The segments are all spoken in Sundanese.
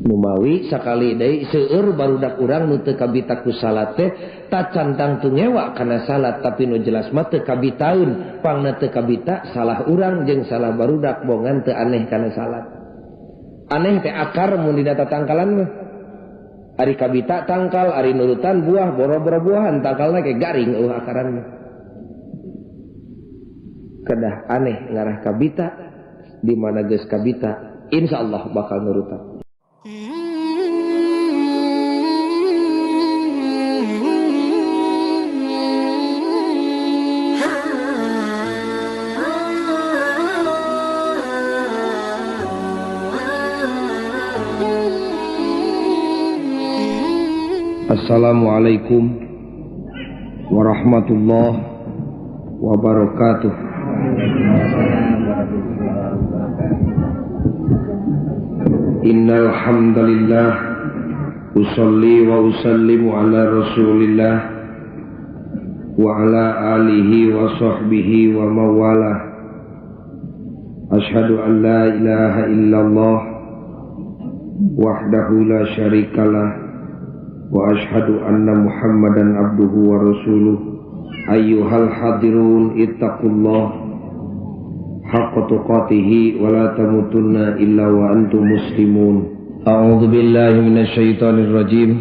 Numawi sakali deui seueur barudak urang nu teu kabita ku salat teh tacan tangtu ngewa kana salat tapi nu jelas mah teu kabitaeun pangna teu kabita salah urang jeung salah barudak bongan teu aneh kana salat. Aneh teh akar mun dina tatangkalan mah. Ari kabita tangkal, ari nurutan buah boro-boro buahan tangkalna ke garing eueuh akaran mah. Kedah aneh ngarah kabita di mana geus kabita insyaallah bakal nurutan. Assalamualaikum warahmatullahi wabarakatuh. Innal hamdalillah usalli wa usallimu ala Rasulillah wa ala alihi wa sahbihi wa mawalah. Ashhadu an la ilaha illallah wahdahu la syarikalah wa ashhadu anna Muhammadan abduhu wa rasuluh. Ayyuhal hadirun ittaqullah haqqa tuqatihi wa la tamutunna illa wa antum muslimun. A'udzu billahi minasyaitonir rajim.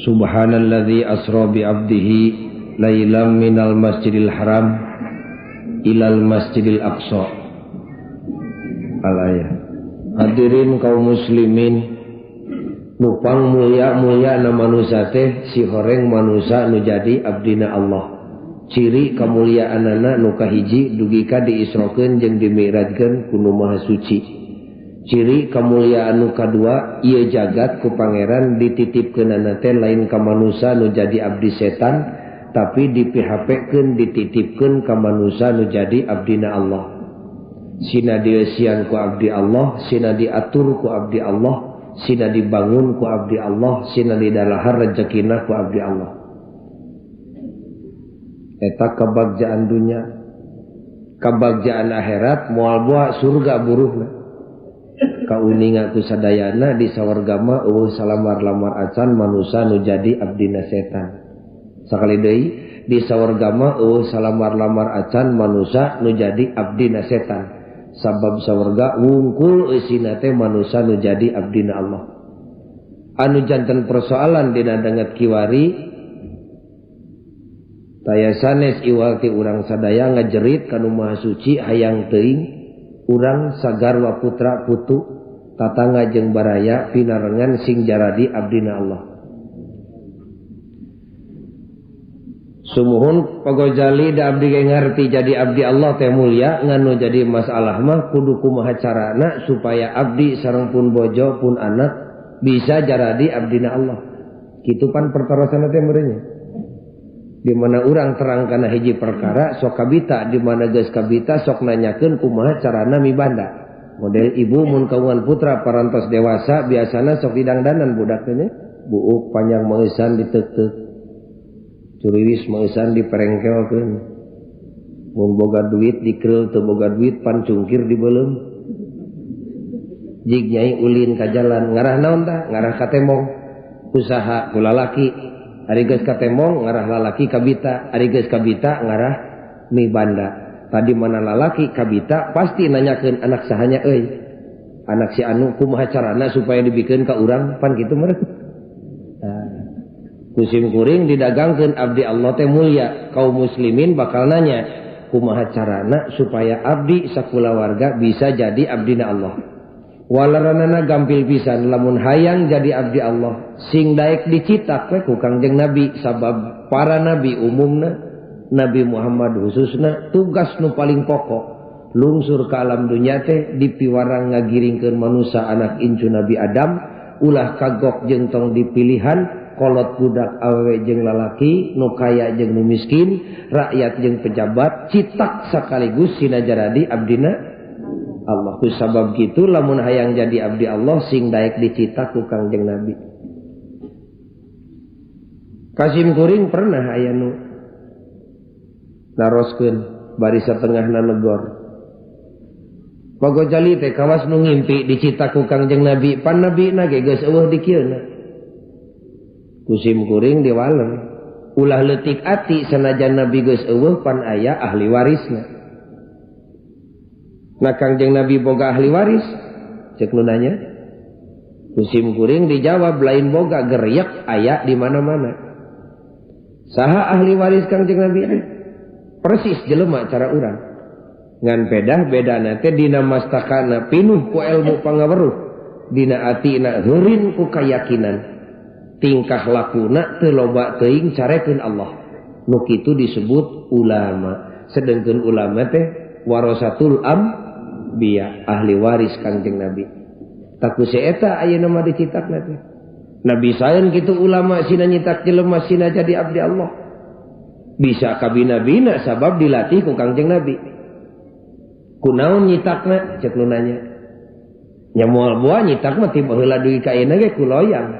Subhanalladzi asra bi 'abdihi lailan minal masjidil haram ilal masjidil aqsa. Al-ayah. Hadirin kaum muslimin, nupang mulia-mulia na manusia teh si horeng manusia nu jadi abdina Allah. Ciri kemuliaanana nu kahiji dugi ka diisrokeun jeung dimi'rajkeun ku nu Maha Suci. Ciri kemuliaan nu kadua ieu jagat ku pangeran dititipkeunana teh lain ka manusia nu jadi abdi setan tapi dipihapekeun dititipkeun ka manusia nu jadi abdina Allah. Sina dieusian ku abdi Allah, sina diatur ku abdi Allah, sina dibangun ku abdi Allah, sina didalahar rezekina ku abdi Allah. Eta kebagjaan dunya, kebagjaan akhirat moal boa surga buruhna. Kauninga ku sadayana di sawarga mah eueuh salamar-lamar acan manusa nu jadi abdina setan. Sakali deui di sawarga mah eueuh salamar-lamar acan manusa nu jadi abdina setan. Sabab sawarga wungkul eusina teh manusa nu jadi abdina Allah. Anu janten persoalan dina danget kiwari taya sanes iwal ti urang sadaya ngajerit ka nu Maha Suci hayang teuing urang sagarwa putra putu tatangga jeung baraya pinarengan sing jaradi abdina Allah. Sumuhun Pagojali da abdi ge ngarti jadi abdi Allah teh mulia nganu jadi masalah mah kudu kumaha carana supaya abdi sareng pun bojo pun anak bisa jaradi abdina Allah. Kitu pan pertarosanna teh meureunnya. Di mana urang terang kana hiji perkara sok kabita, di mana geus kabita sok nanyakeun kumaha carana mibanda. Model ibu mun kaungan putra parantos dewasa biasana sok didangdanan budak teh nya. Buuk panjang meusan diteuk-teuk. Curiwis meusan diperengkelkeun. Mun boga duit dikeul, teu boga duit pan cungkir dibeuleum. Jig nyai ulin ka jalan ngarah naon tah? Ngarah ka tembong. Usaha ku lalaki. Ari geus ka tembong ngarah lalaki kabita, ari geus kabita ngarah mibanda. Tadi mana lalaki kabita pasti nanyakeun anak sahanya euy. Anak si anu kumaha carana supaya dibikeun ka urang pan kitu meureun. Nah, kusim kuring didagangkeun abdi Allah teh mulia, kaum muslimin bakal nanya kumaha carana supaya abdi sakulawarga bisa jadi abdina Allah. Walaranana gampil pisan lamun hayang jadi abdi Allah sing daek dicitak we ku Kangjeng Nabi, sabab para nabi umumna Nabi Muhammad khususna tugas nu paling pokok lungsur ka alam dunya teh dipiwarang ngagiringkeun manusa anak incu Nabi Adam ulah kagok jeung tong dipilihan kolot budak awewe jeung lalaki nu kaya jeung nu miskin rakyat jeung pejabat citak sekaligus sina jaradi abdina Allah. Ku sabab kitu lamun hayang jadi abdi Allah sing daek dicitak ku Kangjeng Nabi. Kasim kuring pernah aya nu naroskeun bari satengahna negor. Pak Gojali teh kawas nu ngimpi dicita ku Kangjeng Nabi, pan Nabi na ge geus eueuh di kieuna. Ku sim kuring diwaler. Ulah leutik ati sanajan Nabi geus eueuh pan aya ahli warisna. Nah Kangjeng Nabi boga ahli waris? Cek nu nanya. Ku sim kuring dijawab lain boga geryak aya di mana-mana. Saha ahli waris Kangjeng Nabi? Persis jelema cara urang. Ngan pedah bedana teh dina mastakana pinuh ku ilmu pangaweruh, dina atina heurin ku kayakinan, tingkah lakuna teu loba teuing carekeun Allah. Nu kitu disebut ulama. Sedengkeun ulama teh warasatul anbiya, ahli waris Kangjeng Nabi. Taku si eta ayeuna mah dicitakna teh. Nabi saeun kitu ulama sina nyitak jelema sina jadi abdi Allah. Bisa kabina-bina sabab dilatih ku Kangjeng Nabi. Kunaon nyitakna cek nu nanya. Nya moal boa nyitak mah ti baheula dugi ka ayeuna ge ku loyang.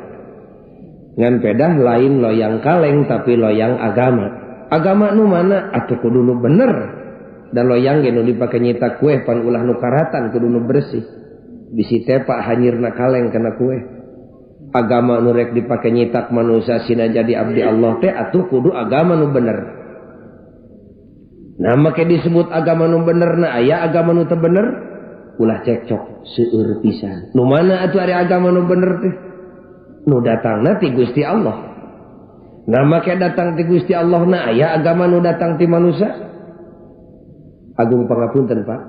Ngan pedah lain loyang kaleng tapi loyang agama. Agama nu mana atuh kudu nu bener. Dan loyang ge nu dipake nyitak kue pan ulah nu karatan kudu nu bersih. Bisi tepak hanyirna kaleng kana kue. Agama nu rek dipake nyitak manusia sina jadi abdi Allah teh atuh kudu agama nu bener. Nah make disebut agama nu bener na aya agama nu teu bener ulah cekcok seueur pisan. Nu mana atuh ari agama nu bener teh? Nu datangna ti Gusti Allah. Nah make datang ti Gusti Allah na aya agama nu datang ti manusia? Agung pangapunten Pak.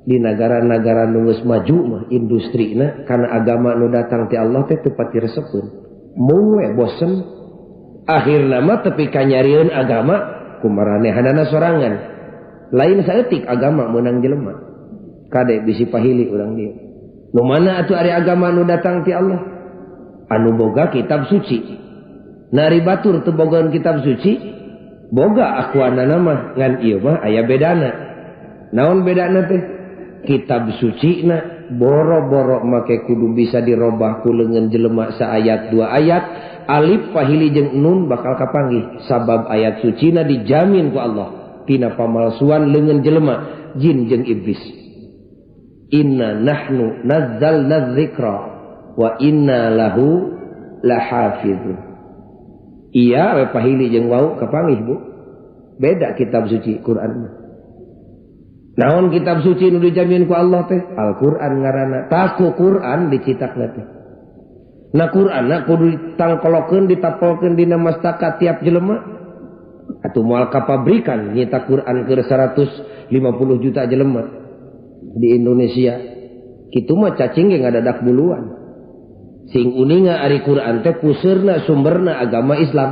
Di nagara-nagara nu geus maju mah industrina kana agama nu datang ti Allah teh teu pati resepeun. Mung we bosen. Akhirna mah tepi ka nyarieun agama kumaranehanana sorangan. Lain saeutik agama meunang jelema. Kade bisi pahili urang dieu. Nu mana atuh ari agama nu datang ti Allah? Anu boga kitab suci. Nari batur teu bogaan kitab suci, boga akuanana mah ngan ieu mah aya bedana. Naon bedana teh? Kitab suci na boro-boro make kudu bisa dirobah ku leungeun jelema saayat dua ayat. Alif pahili jeung nun bakal kapanggih sabab ayat sucina dijamin ku Allah tina pamalsuan leungeun jelema jin jeung iblis. Inna nahnu nazzalna dzikra wa inna lahu lahafizun. Iya we pahili jeung wau kapanggih Bu. Beda kitab suci Quran mah. Naon kitab suci nu dijamin ku Allah teh? Al-Qur'an ngaranna. Tah ku Quran dicitakna teh. Nah Qur'anna kudu ditangkolokeun ditapolkeun dina mastaka tiap jelema. Atuh moal kapabrikan nyitak Qur'an keur 150 juta jelema di Indonesia. Kitu mah cacing ge ngadadak buluan. Sing uninga ari Qur'an teh puseurna sumberna agama Islam.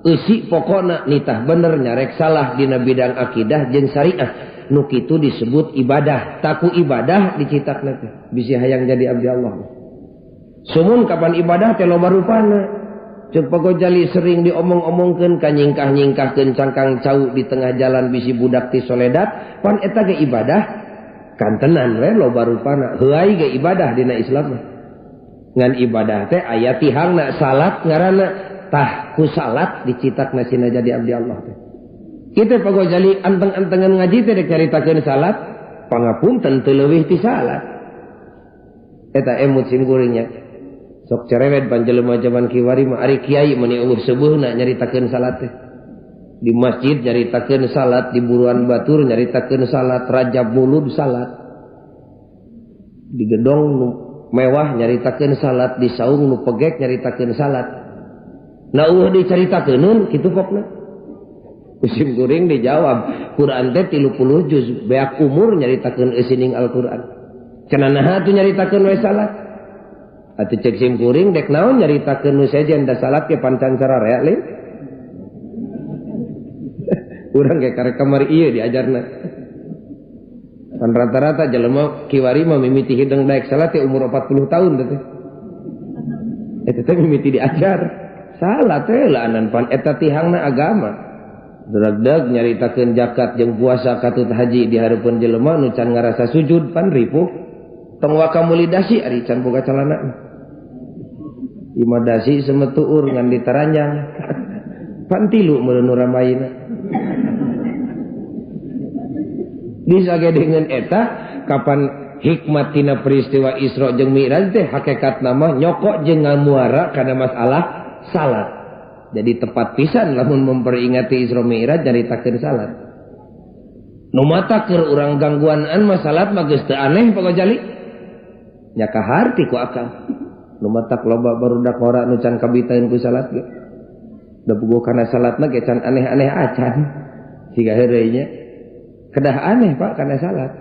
Eusi pokona nitah bener nyarek salah dina bidang akidah jeung syariah. Nu kitu disebut ibadah. Taku ibadah dicitakna teh bisi hayang jadi abdi Allah. Sumun kapan ibadah teh loba rupana. Ceuk Pak Gojali sering diomong-omongkeun ka nyingkah-nyingkahkeun cangkang cau di tengah jalan bisi budak ti soledat, pan eta ge ibadah kantenan we loba rupana. Heuay ge ibadah dina Islam mah. Ngan ibadah teh aya tihangna salat ngaranna, tah ku salat dicitakna sina jadi abdi Allah teh. Kitu Pak Gojali anteng-antengan ngaji teh rek nyaritakeun salat, pangapunten teu leuwih ti salat. Eta emut sim kuringnya. Sok cerewet pan jelema jaman kiwari mah ari kiai meuni eueuh seubeuna nyaritakeun salat teh. Di masjid nyaritakeun salat, di buruan batur nyaritakeun salat, rajab mulud salat. Di gedong nu mewah nyaritakeun salat, di saung nu pegek nyaritakeun salat. Nah eueuh dicaritakeunun kitu pokna. Musim kuring dijawab, Quran teh 30 juz beak umur nyaritakeun eusining Al-Qur'an. Cenah naha atuh nyaritakeun we salat? Atuh cek sim kuring dek naon nyaritakeun nu sejen da salat ge pancan sararea lin. Urang ge karek kamari ieu diajarna. Pan rata-rata jelema kiwari mah mimiti hideng daek salat teh umur 40 tahun teh. Eta teh mimiti diajar. Salat teh laanan pan eta tihangna agama. Dragdag nyaritakeun zakat jeung puasa katut haji di hareupeun jelema nu can ngarasa sujud pan ripuh. Tong waka meuli dasi ari can boga calana. Ima dasi semetuur ngan ditaranjang. Pan tilu meureun nu rambayna. Disage dengan eta Kapan hikmat tina peristiwa Isra jeung Mi'raj teh hakikat nama nyokok jeung ngamuara kana masalah salat. Jadi tepat pisan lamun memperingati Isra Mi'raj nyaritakeun salat. Nu mata keur urang gangguanan mah salat mah geus teu aneh Pak Gojali. Nya kaharti ku akang. Nu matak loba barudak ngora nu can kabitaeun ku salat ge. Da puguh kana salatna ge can aneh-aneh acan. Siga heureuy nya. Kedah aneh Pak kana salat.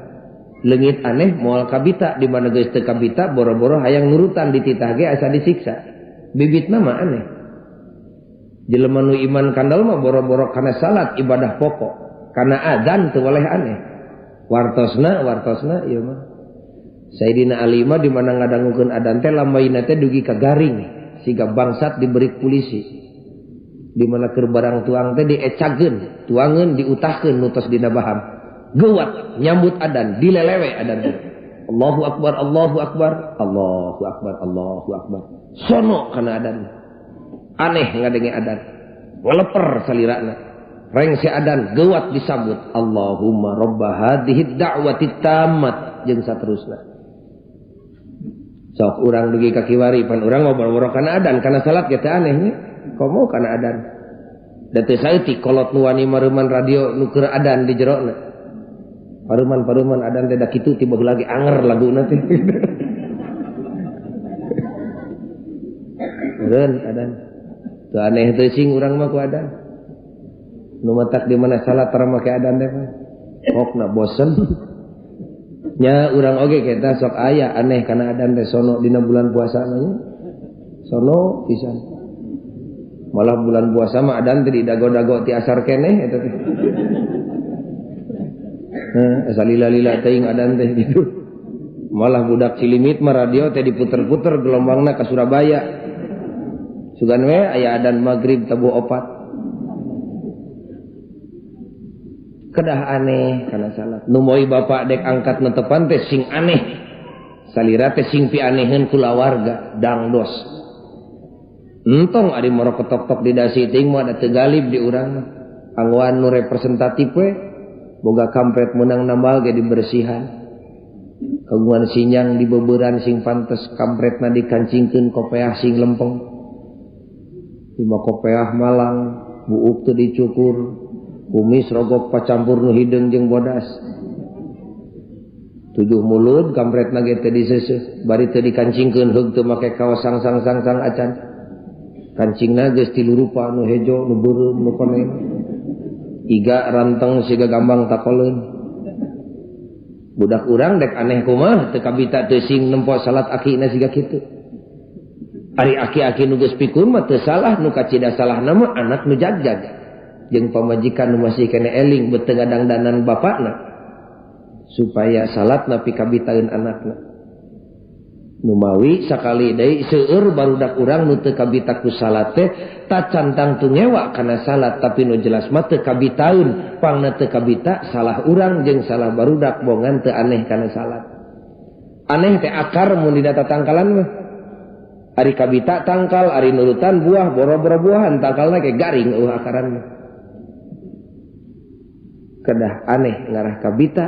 Leungit aneh moal kabita di mana geus teu kabita boro-boro hayang nurutan dititah ge asa disiksa. Bibitna mah aneh. Jelema nu iman kandal mah boro-boro kana salat ibadah pokok. Kana adzan teu boleh aneh. Wartosna wartosna ieu mah. Sayyidina Ali mah di mana ngadangukeun adzan teh lambaina teh dugi ka garing siga bangsat diberi polisi. Di mana keur barang tuang teh diecageun, tuangeun diutahkeun nu tos dina baham. Geuwat nyambut adzan dilelewe adzan teh. Allahu akbar, Allahu akbar, Allahu akbar, Allahu akbar. Sono kana adzan. Aneh ngadenge adzan. Waleper salirana. Rengse adzan geuwat disambut Allahumma robba hadhihi da'wati tammat jeung saterusna. Sok urang dugi ka kiwari pan urang mah boro-boro kana adzan kana salat ge teh aneh nya. Komo kana adzan. Da teu saeutik kolot nu wani mareuman radio nu keur adzan di jerona. Paruman-paruman adzan teh da kitu tiba lagi anger laguna teh. Eureun adzan. Teu aneh teu sing urang mah ku adzan. Nu matak di mana salat tara make adzan teh mah. Pokna bosen. Nya urang oge kita sok aya aneh kana adzan teh sono dina bulan puasa mah nya. Sono pisan. Malah bulan puasa mah adzan teh didago-dago ti asar keneh eta teh. Heh, asa lila-lila teuing adzan teh gitu. Malah budak Cilimit mah radio teh diputer-puter gelombangna ka Surabaya. Sugan we aya adzan magrib tabuh opat. Kedah aneh kana salat. Nu moy bapak dek angkat netepan teh sing aneh. Salira teh sing pianeheun kulawarga dangdos. Entong ari moro ketok-tok di dasi teuing mah da teu galib di urang mah. Anggoan nu representatif we boga kampret meunang nambal ge dibersihan. Kagungan sinyang dibeuberan sing pantes kampretna dikancingkeun kopeah sing lempeng. Lima kopeah malang buuk teu dicukur. Kumis rogok pacampur nu hideung jeung bodas. Tujuh mulut kampretna ge teu diseuseuh, bari teu dikancingkeun heug teu make kaos sang-sang-sang-sang acan. Kancingna geus tilu rupa nu hejo, nu beureum, nu koneng. Iga ranteng siga gambang takoleun. Budak urang dek aneh kumaha teu kabita teu sing nempo salat akina siga kitu. Ari aki-aki nu geus pikun mah teu salah, nu kacida salahna mah anak nu jagjag. Jeung pamajikan nu masih kene eling beuteung ngadangdanan bapakna supaya salatna pikabitaeun anakna. Numawi sakali deui seueur barudak urang nu teu kabita ku salat teh tacan tangtu ngewa kana salat tapi nu jelas mah teu kabitaeun, pangna teu kabita salah urang jeung salah barudak bongan teu aneh kana salat. Aneh teh akar mun didata tangkalan mah. Ari kabita tangkal, ari nurutan buah, boro-boro buahan tangkalna ge garing eueuh akaran mah. Kedah aneh ngarah kabita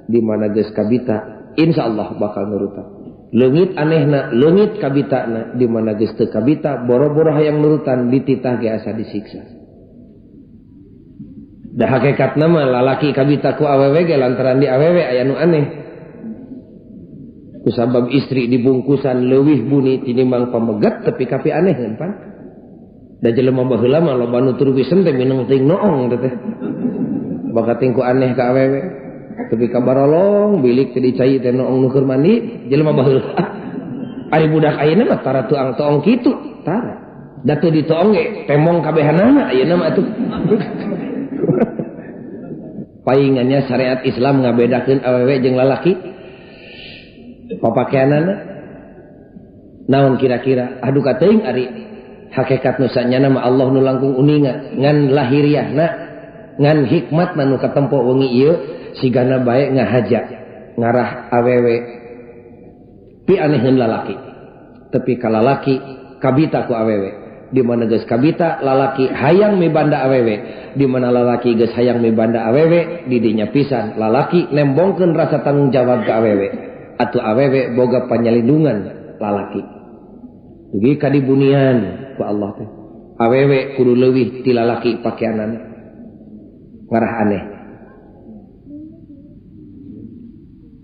di mana geus kabita insyaallah bakal nurutan. Leungit anehna, leungit kabitana di mana geus teu kabita boro-boro hayang nurutan dititah ge asa disiksa. Da hakikatna mah lalaki kabita ku awewe ge lantaran di awewe aya nu aneh. Kusabab istri dibungkusan leuwih buni tinimbang pamegat tepi kapi aneh kan pan. Da jelema baheula mah loba nu tur wisen teh mineng teuing noong teh. Bakat tingku aneh ka awewe tepi ka barolong bilik teh dicai teh noong nu keur mandi jelema baheula. Ari budak ayeuna mah tara tuang toong kitu tara da teu ditoong ge temong kabehanana ayeuna mah atuh. Paingannya syariat Islam ngabedakeun awewe jeung lalaki papakeanana naon kira-kira aduh kateuing ari hakikat nu sanyana mah Allah nu langkung uninga ngan lahiriahna ngan hikmat nu katempo wengi ieu sigana bae ngahaja ngarah awewe pi aneheun lalaki tepi ka lalaki kabita ku awewe Di mana geus kabita lalaki hayang mibanda awewe, di mana lalaki geus hayang mibanda awewe, di dinya pisan lalaki nembongkeun rasa tanggung jawab ka awewe. Atuh awewe boga panyalindungan lalaki. Dugi ka dibunian ku Allah teh. Awewe kudu leuwih ti lalaki pakeanana. Ngarah aneh.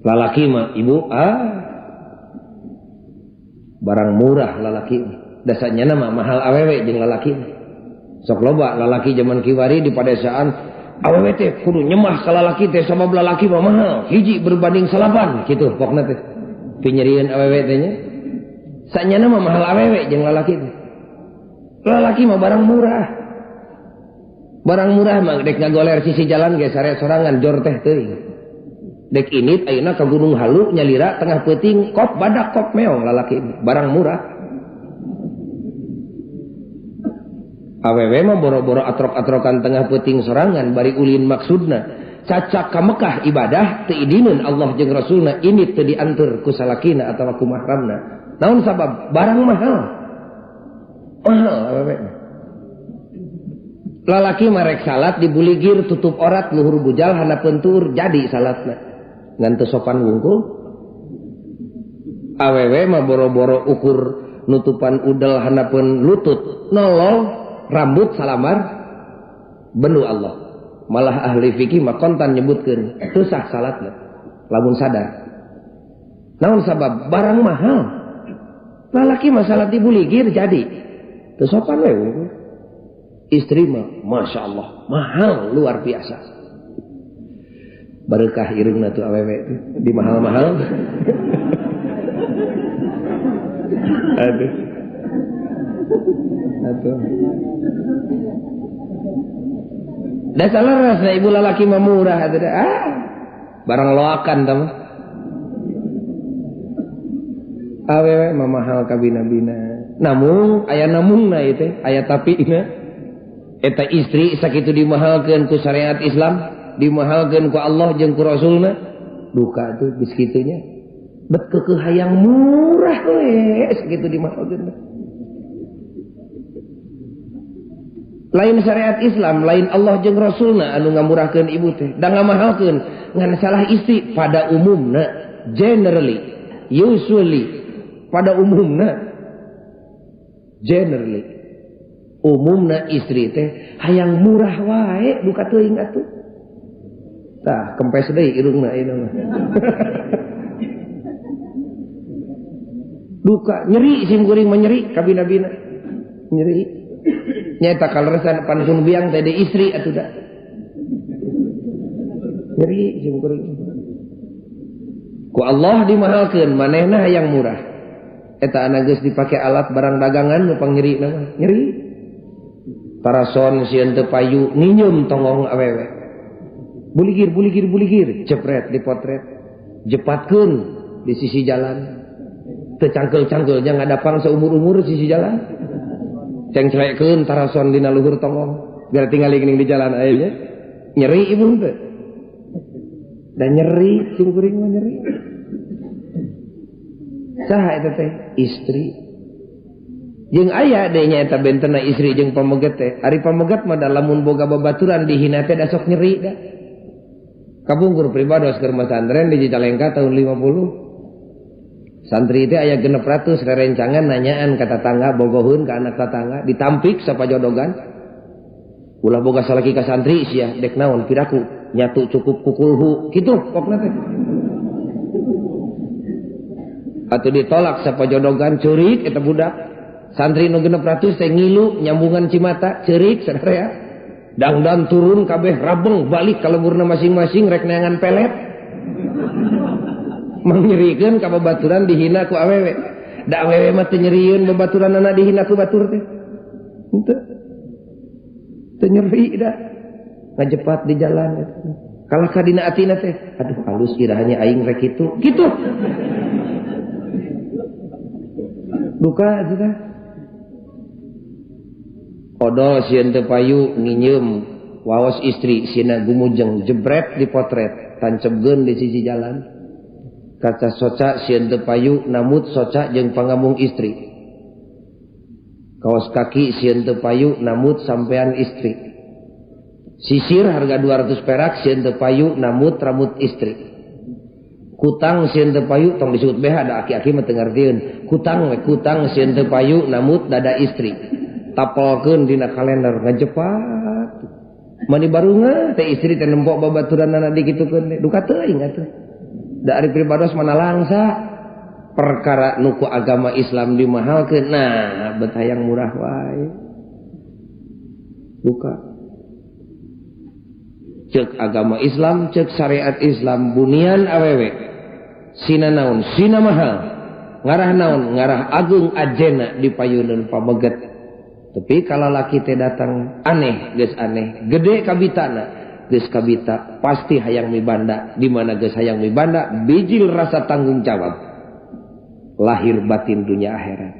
Lalaki mah ibu barang murah lalaki. Dasarnya nama mahal awewe jeung lalaki. Sok loba lalaki zaman kiwari di padesaan awewe teh kudu nyemah ka lalaki teh sabab lalaki mah mahal hiji berbanding salapan kitu pokna teh. Pinyerieun awewe teh nya. Sanyana mah mahal awewe jeung lalaki teh. Lalaki mah barang murah. Barang murah mah dek ngagoler sisi jalan ge sare sorangan jor teh teuing. Dek init ayeuna ka Gunung Halu nyalira tengah peuting kop badak kop meong lalaki barang murah. Awewe mah boro-boro atrok-atrokan tengah peuting sorangan bari ulin maksudna cacak ka Mekah ibadah teu idineun Allah jeung Rasulna ini teu dianteur ku salakina atawa ku mahramna. Naon sabab? Barang mahal. Mahal awewe. Lalaki mah rek salat dibuligir tutup orat luhur bujal handapeun tuur jadi salatna. Ngan teu sopan wungkul. Awewe mah boro-boro ukur nutupan udel handapeun lutut nolol rambut salamar bendu Allah. Malah ahli fikih mah kontan nyebutkeun teu sah salatna lamun sadar. Naon sabab? Barang mahal. Lalaki mah salat dibuligir jadi teu sopan we. Istri mah Masya Allah mahal luar biasa. Berkah irungna tuh awewe di mahal-mahal. Aduh. Aduh. Dasar rasna ibu lalaki mah murah atuh ah. Barang loakan tah mah. Awewe mah mahal kabina-bina. Namun aya namungna ieu teh, aya tapina. Eta istri sakitu dimahalkeun ku syariat Islam, dimahalkeun ku Allah jeung ku Rasulna. Duka tuh geus kitu nya. Bet keukeuh hayang murah we sakitu dimahalkeun. Lain syariat Islam, lain Allah jeung Rasulna anu ngamurahkeun ibu teh, da ngamahalkeun ngan salah istri pada umumna, generally, usually, pada umumna, generally. Umumna istri teh hayang murah wae duka teuing atuh. Tah kempes deui irungna ieu mah. Duka nyeri sim kuring mah nyeri kabina-bina. Nyeri. Nyaeta kaleresan pansun biang teh de istri atuh da. Nyeri sim kuring. Ku Allah dimahalkeun manehna hayang murah. Eta anak geus dipake alat barang dagangan nu pangnyerina mah. Nyeri. Tarason sieun teu payu nginyeum tongong awewe. Buligir buligir buligir jepret dipotret. Jepatkeun di sisi jalan. Teu cangkeul-cangkeul nya ngadapang saumur-umur sisi jalan. Cengclekeun tarason dina luhur tongong biar tinggal geuning di jalan aya nya. Nyeri ibu teh. Da nyeri sim kuring mah nyeri. Saha eta teh? Istri. Jeung aya deui nya eta bentena istri jeung pameget teh. Ari pameget mah da lamun boga babaturan dihina teh da sok nyeri da. Kabungkur pribados keur masantren di Cicalengka tahun 50. Santri teh aya 600 rerencangan nanyaan ka tatangga bogoheun ka anak tatangga ditampik sapajodogan. Ulah boga salaki ka santri sia dek naon piraku nyatu cukup kukulhu kitu pokna teh. Atuh ditolak sapajodogan ceurik eta budak. Santri nu 600 teh ngilu nyambungan cimata ceurik sadaya. Dangdan turun kabeh rabeng balik ka lemburna masing-masing rek neangan pelet. Mangnyerikeun ka babaturan dihina ku awewe. Da awewe mah teu nyerieun babaturanana dihina ku batur teh. Henteu. Teu nyeri da. Ngajepat di jalan eta. Kalah ka dina atina teh, aduh halus irahnya aing rek kitu. Kitu. Duka atuh teh. Odol sieun teu payu nginyeum waos istri sieuna gumujeng jebret dipotret tancebkeun di sisi jalan. Kaca soca sieun teu payu namut soca jeung pangamung istri. Kaos kaki sieun teu payu namut sampean istri. Sisir harga 200 perak sieun teu payu namut rambut istri. Kutang sieun teu payu tong disebut BH da aki-aki mah teu ngartieun. Kutang we kutang sieun teu payu namut dada istri. Tapelkeun dina kalender ngajepat. Mani barunga teh istri teh nempok babaturanana dikitukeun teh duka teuing atuh. Da ari pribados mana langsa. Perkara nuku agama Islam dimahalkeun nah bet hayang murah wae. Buka. Cek agama Islam, cek syariat Islam bunian awewe. Sina naon, sina mahal. Ngarah naon, ngarah agung ajena di payuneun pameget. Tapi kalau laki teh datang aneh, geus aneh, gede kabitana, geus kabita pasti hayang mibanda. Di mana geus hayang mibanda, bijil rasa tanggung jawab. Lahir batin dunia akhirat.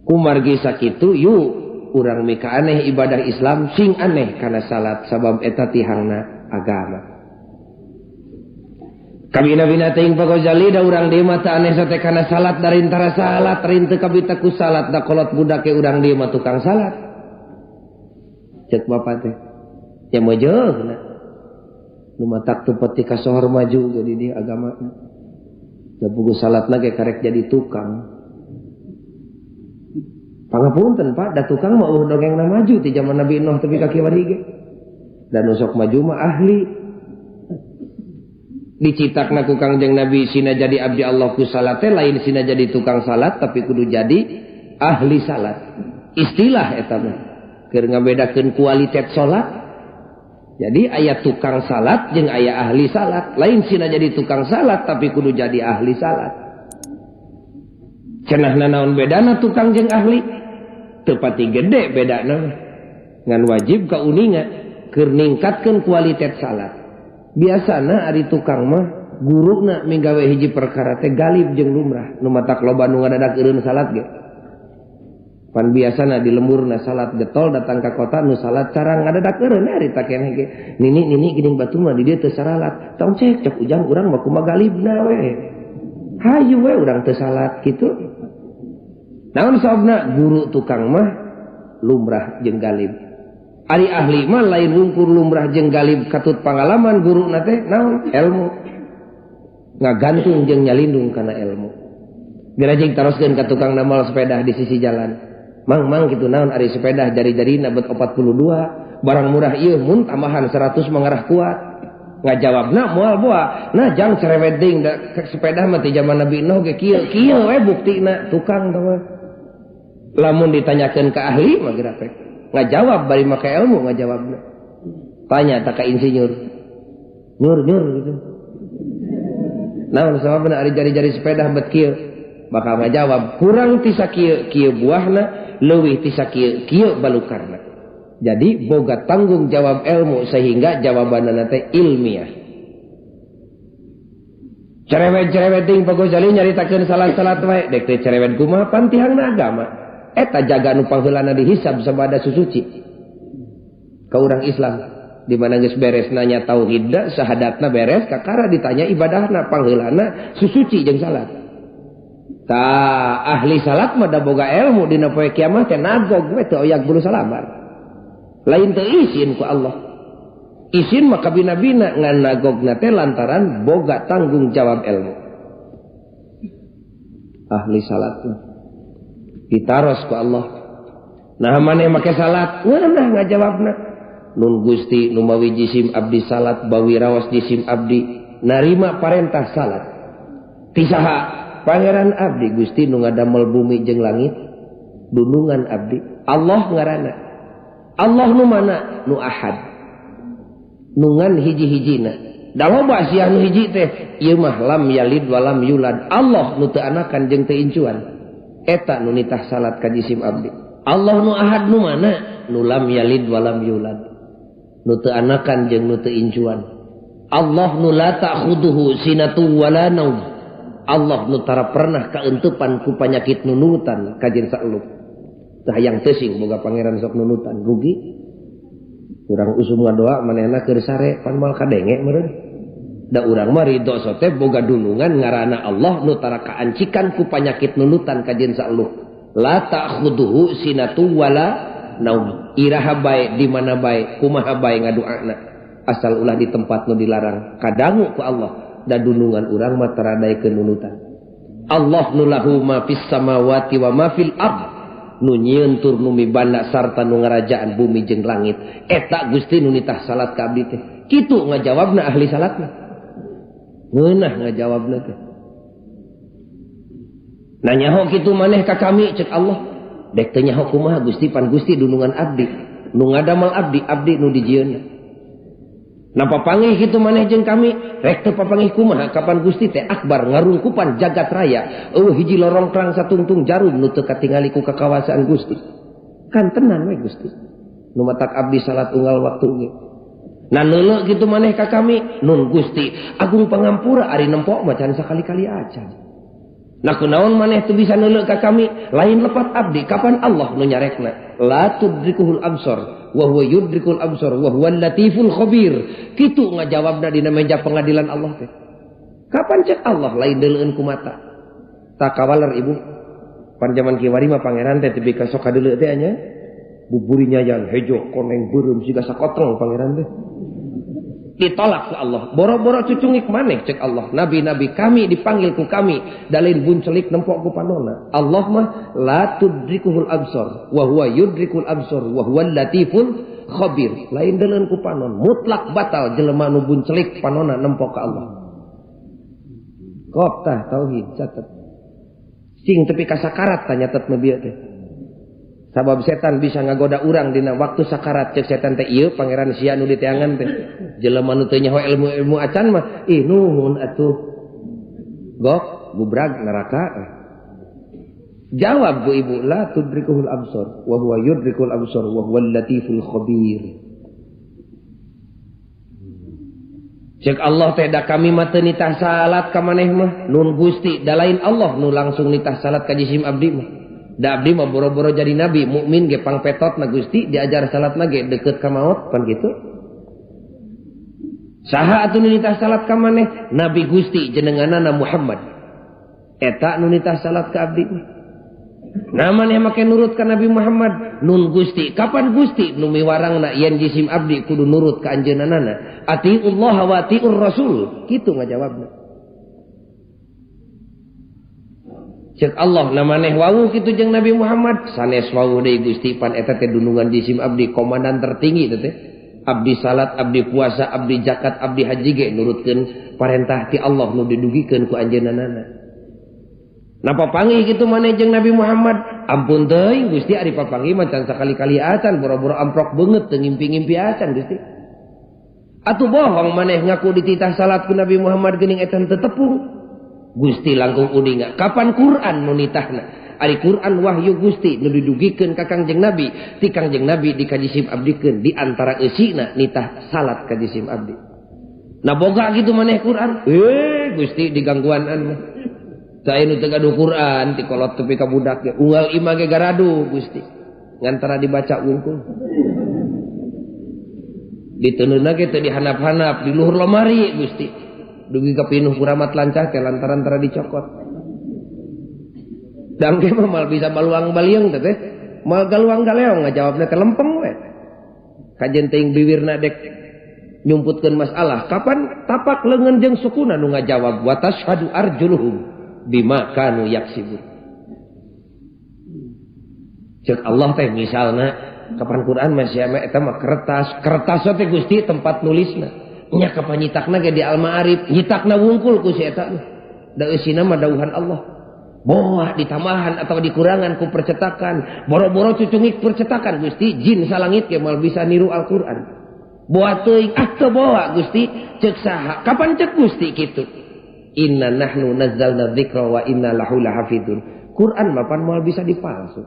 Kumargi sakitu yuk urang mika aneh ibadah Islam sing aneh kana salat sabab eta tihangna agama. Kabina-bina teuing Pak Ghazali da urang deui mah teu aneh sate kana salat darintara salat rinteu kabita ku salat da kolot budak ke urang deui mah tukang salat. Cek bapak teh. Ya mojohna. Nu matak teu peti kasohor maju jadi di agama. Da pugu salatna ge karek jadi tukang. Pangapunten Pak, da tukang mah eueuh dongengna maju ti zaman Nabi Nuh tepi ka kiwari ge. Da nu sok maju mah ahli. Dicitakna ku Kangjeng Nabi sina jadi abdi Allah ku salat teh lain sina jadi tukang salat tapi kudu jadi ahli salat. Istilah eta mah keur ngabedakeun kualitas salat. Jadi aya tukang salat jeung aya ahli salat. Lain sina jadi tukang salat tapi kudu jadi ahli salat. Cenahna naon bedana tukang jeung ahli? Teu pati gede bedana mah. Ngan wajib kauninga keur ningkatkeun kualitas salat. Biasana ari tukang mah guruna minggawe hiji perkara teh galib jeung lumrah. Nu matak loba nu ngadadak eureun salat ge. Pan biasana di lemburna salat getol datang ka kota nu salat cara ngadadak eureun ari ta keneh ge. Nini-nini geuning batu mah di dieu teu saralat. Tong cek cek ujang urang mah kumaha galibna we. Hayu we urang teu salat kitu. Naon sababna guru tukang mah lumrah jeung galib. Ari ahli mah lain wungkur lumrah jeung galib katut pangalaman guruna teh naon ilmu. Ngagantung jeung nyalindung kana ilmu. Gerajing taroskeun ka tukang namal sepeda di sisi jalan. Mang mang kitu naon ari sepeda jari-jarina bet 42 barang murah ieu mun tambahan 100 mangarah kuat. Ngajawabna moal boa. Nah jang cerewet deui da sepeda mah ti zaman Nabi Nuh ge kieu kieu we buktina tukang teh mah. Lamun ditanyakeun ka ahli mah gerapek. Ngajawab bari make ilmu ngajawabna. Tanya tak ka insinyur. Nyur nyur gitu. Naon sababna ari jari-jari sepeda bet kieu? Bakal ngajawab kurang ti sakieu kieu buahna, leuwih ti sakieu kieu balukarna. Jadi boga tanggung jawab ilmu sehingga jawabanna teh ilmiah. Cerewet-cerewet ting Pak Ghazali nyaritakeun salat-salat wae, dek teh cerewet kumaha pan tihangna agama. Eta jaga nu pangheulana dihisab sabada susuci. Ka urang Islam di mana geus beres nanya tauhidna, syahadatna beres, kakara ditanya ibadahna pangheulana susuci jeung salat. Ta ahli salat mah da boga ilmu dina poe kiamat teh nagog we teu oyak bulu salambar. Lain teu izin ku Allah. Izin mah kabina-bina ngan nagogna teh lantaran boga tanggung jawab ilmu. Ahli salat mah ditaros ku Allah. Nah maneh make salat, ngeunah ngajawabna. Nun Gusti nu mawi jisim abdi salat bawi raos jisim abdi narima parentah salat. Ti saha? Pangeran abdi Gusti nu ngadamel bumi jeung langit dunungan abdi. Allah ngaranna. Allah nu mana? Nu ahad. Nu ngan hiji-hijina. Da loba sia nu hiji teh ieu mah lam yalid wa lam yulad. Allah nu teu anakan jeung teu incuan. Eta nu nitah salat ka jisim abdi. Allah nu ahad nu mana? Nu lam yalid wa lam yulad. Nu teu anakan jeung nu teu incuan. Allah nu la ta'khuduhu sinatu wala naum. Allah nu tara pernah kaentepan ku panyakit nunutan ka jeung saelup. Teu hayang teuing boga pangeran sok nunutan rugi. Urang usum ngadoa manehna keur sare pan moal kadenge meureun. Da urang mah ridho sote boga dunungan ngaranna Allah nu tara kaancikan ku panyakit nunutan ka jeung saelup. La ta'khuduhu sinatu wala naum. Iraha bae di mana bae kumaha bae ngadoana asal ulah di tempat nu dilarang kadangu ku Allah da dunungan urang mah taradaekeun nunutan. Allah nu lahu ma fis samawati wa ma fil ard nu nyieun tur nu mibanda sarta nu ngarajaan bumi jeung langit. Eta Gusti nu nitah salat ka abdi teh. Kitu ngajawabna ahli salatna. Ngeunah ngajawabna teh. Nah nyaho kitu maneh ka kami cek Allah. Dek teu nyaho kumaha Gusti pan Gusti dunungan abdi. Nu ngadamel abdi, abdi nu dijieunna. Nah papanggih kitu maneh jeung kami, rek teu papanggih kumaha kapan Gusti teh akbar ngarungkupan jagat raya. Eueuh hiji lorongkrang satungtung jarum nu teu katingali ku kakawasaan Gusti. Kan tenan we Gusti. Nu matak abdi salat unggal waktu ge. Nah neuleuh kitu maneh ka kami, nun Gusti agung pangampura ari nempok mah can sakali-kali acan. Nah kunaon maneh teu bisa neuleuh ka kami lain lepat abdi kapan Allah nu nyarekna la tudrikuhul absar wa huwa yudrikul absar wa huwal latiful khabir. Kitu ngajawabna dina meja pengadilan Allah teh. Kapan cek Allah lain deuleueun ku mata. Tak kawaler ibu. Pan jaman kiwari mah pangeran teh tepi ka sok kadeuleu teh nya. Buburi nyayan hejo koneng beureum siga sakoteng pangeran teh. Ditolak ku Allah. Boro-boro cucungik maneh cek Allah. Nabi-nabi kami dipanggil ku kami dalin buncelik nempok ku panona. Allah mah la tudrikuhul absar wa huwa yudrikul absar wa huwal latiful khabir. Lain deuleun ku panon, mutlak batal jelema nu buncelik panona nempok ka Allah. Kop tah tauhid catet. Sing tepi ka sakarat tah nyatet nu bieu teh. Sabab setan bisa ngagoda urang dina waktu sakarat cek setan teh ieu pangeran sia nu diteangan teh. Jelema nu teu nyaho ilmu-ilmu acan mah ih nuhun atuh. Gok gubrag neraka. Jawab bu ibu la tudrikuhul absar wa huwa yudrikul absar wa huwal latiful khabir. Cek Allah teh da kami mah teu nitah salat ka maneh mah nun Gusti da lain Allah nu langsung nitah salat ka jisim abdi mah. Da abdi mah boro-boro jadi nabi, mukmin ge pangpetot na Gusti diajar salatna ge deukeut ka maot pan kitu. Saha atuh nu nitah salat ka maneh? Nabi Gusti jenenganana Muhammad. Eta nu nitah salat ka abdi mah. Nah maneh make nurut ka Nabi Muhammad, nun Gusti. Kapan Gusti nu miwarangna yen jisim abdi kudu nurut ka anjeunna? Atiullah wa atiur Rasul. Kitu ngajawabna. Cek Allah na maneh wawuh kitu jeung Nabi Muhammad sanes wawuh deui Gusti pan eta teh dunungan jisim abdi komandan tertinggi teh. Abdi salat, abdi puasa, abdi zakat, abdi haji ge nurutkeun parentah ti Allah nu didugikeun ku anjeunna. Napa panggih kitu maneh jeung Nabi Muhammad? Ampun teuing Gusti ari papanggih mah can sakali-kali acan boro-boro amprok beungeut teu ngimpi-ngimpi acan Gusti. Atuh bohong maneh ngaku dititah salat ku Nabi Muhammad geuning eta teu tepung. Gusti langkung uninga kapan Quran nu nitahna? Ari Quran wahyu Gusti nu didugikeun ka Kangjeng Nabi, ti Kangjeng Nabi dikajisim abdikeun di antara eusina nitah salat ka jisim abdi. Nah boga kitu maneh Quran? Gusti digangguan mah. Sae nu teu gaduh Quran ti kolot tepi ka budak ge unggal imah ge garadu Gusti. Ngantara dibaca wungkul. Diteununa ge teu dihanap-hanap di luhur lomari Gusti. Dugi kapinuh kuramat lancah teh lantaran tara dicokot. Dangke mah mal bisa baluang balieng teh teh. Mal galuang galeong ngajawabna teh lempeng we. Kajen teuing biwirna dek nyumputkeun masalah. Kapan tapak leungeun jeung sukuna nu ngajawab wa tashhadu arjuluhum bima kanu yaksibun. Cek Allah teh misalna kapan Quran masih ame eta mah kertas, kertas teh Gusti tempat nulisna. Nya kapan nyitakna ge di Al-Ma'arif, nyitakna wungkul ku si eta mah. Da eusina mah dawuhan Allah. Boah ditambahan atau dikurangan ku percetakan, boro-boro cucungik percetakan Gusti, jin salangit ge moal bisa niru Al-Qur'an. Boa teuing ah teu boa Gusti, ceuk saha? Kapan ceuk Gusti kitu? Inna nahnu nazzalna dzikra wa inna lahu lahafidun. Quran mah pan moal bisa dipalsu.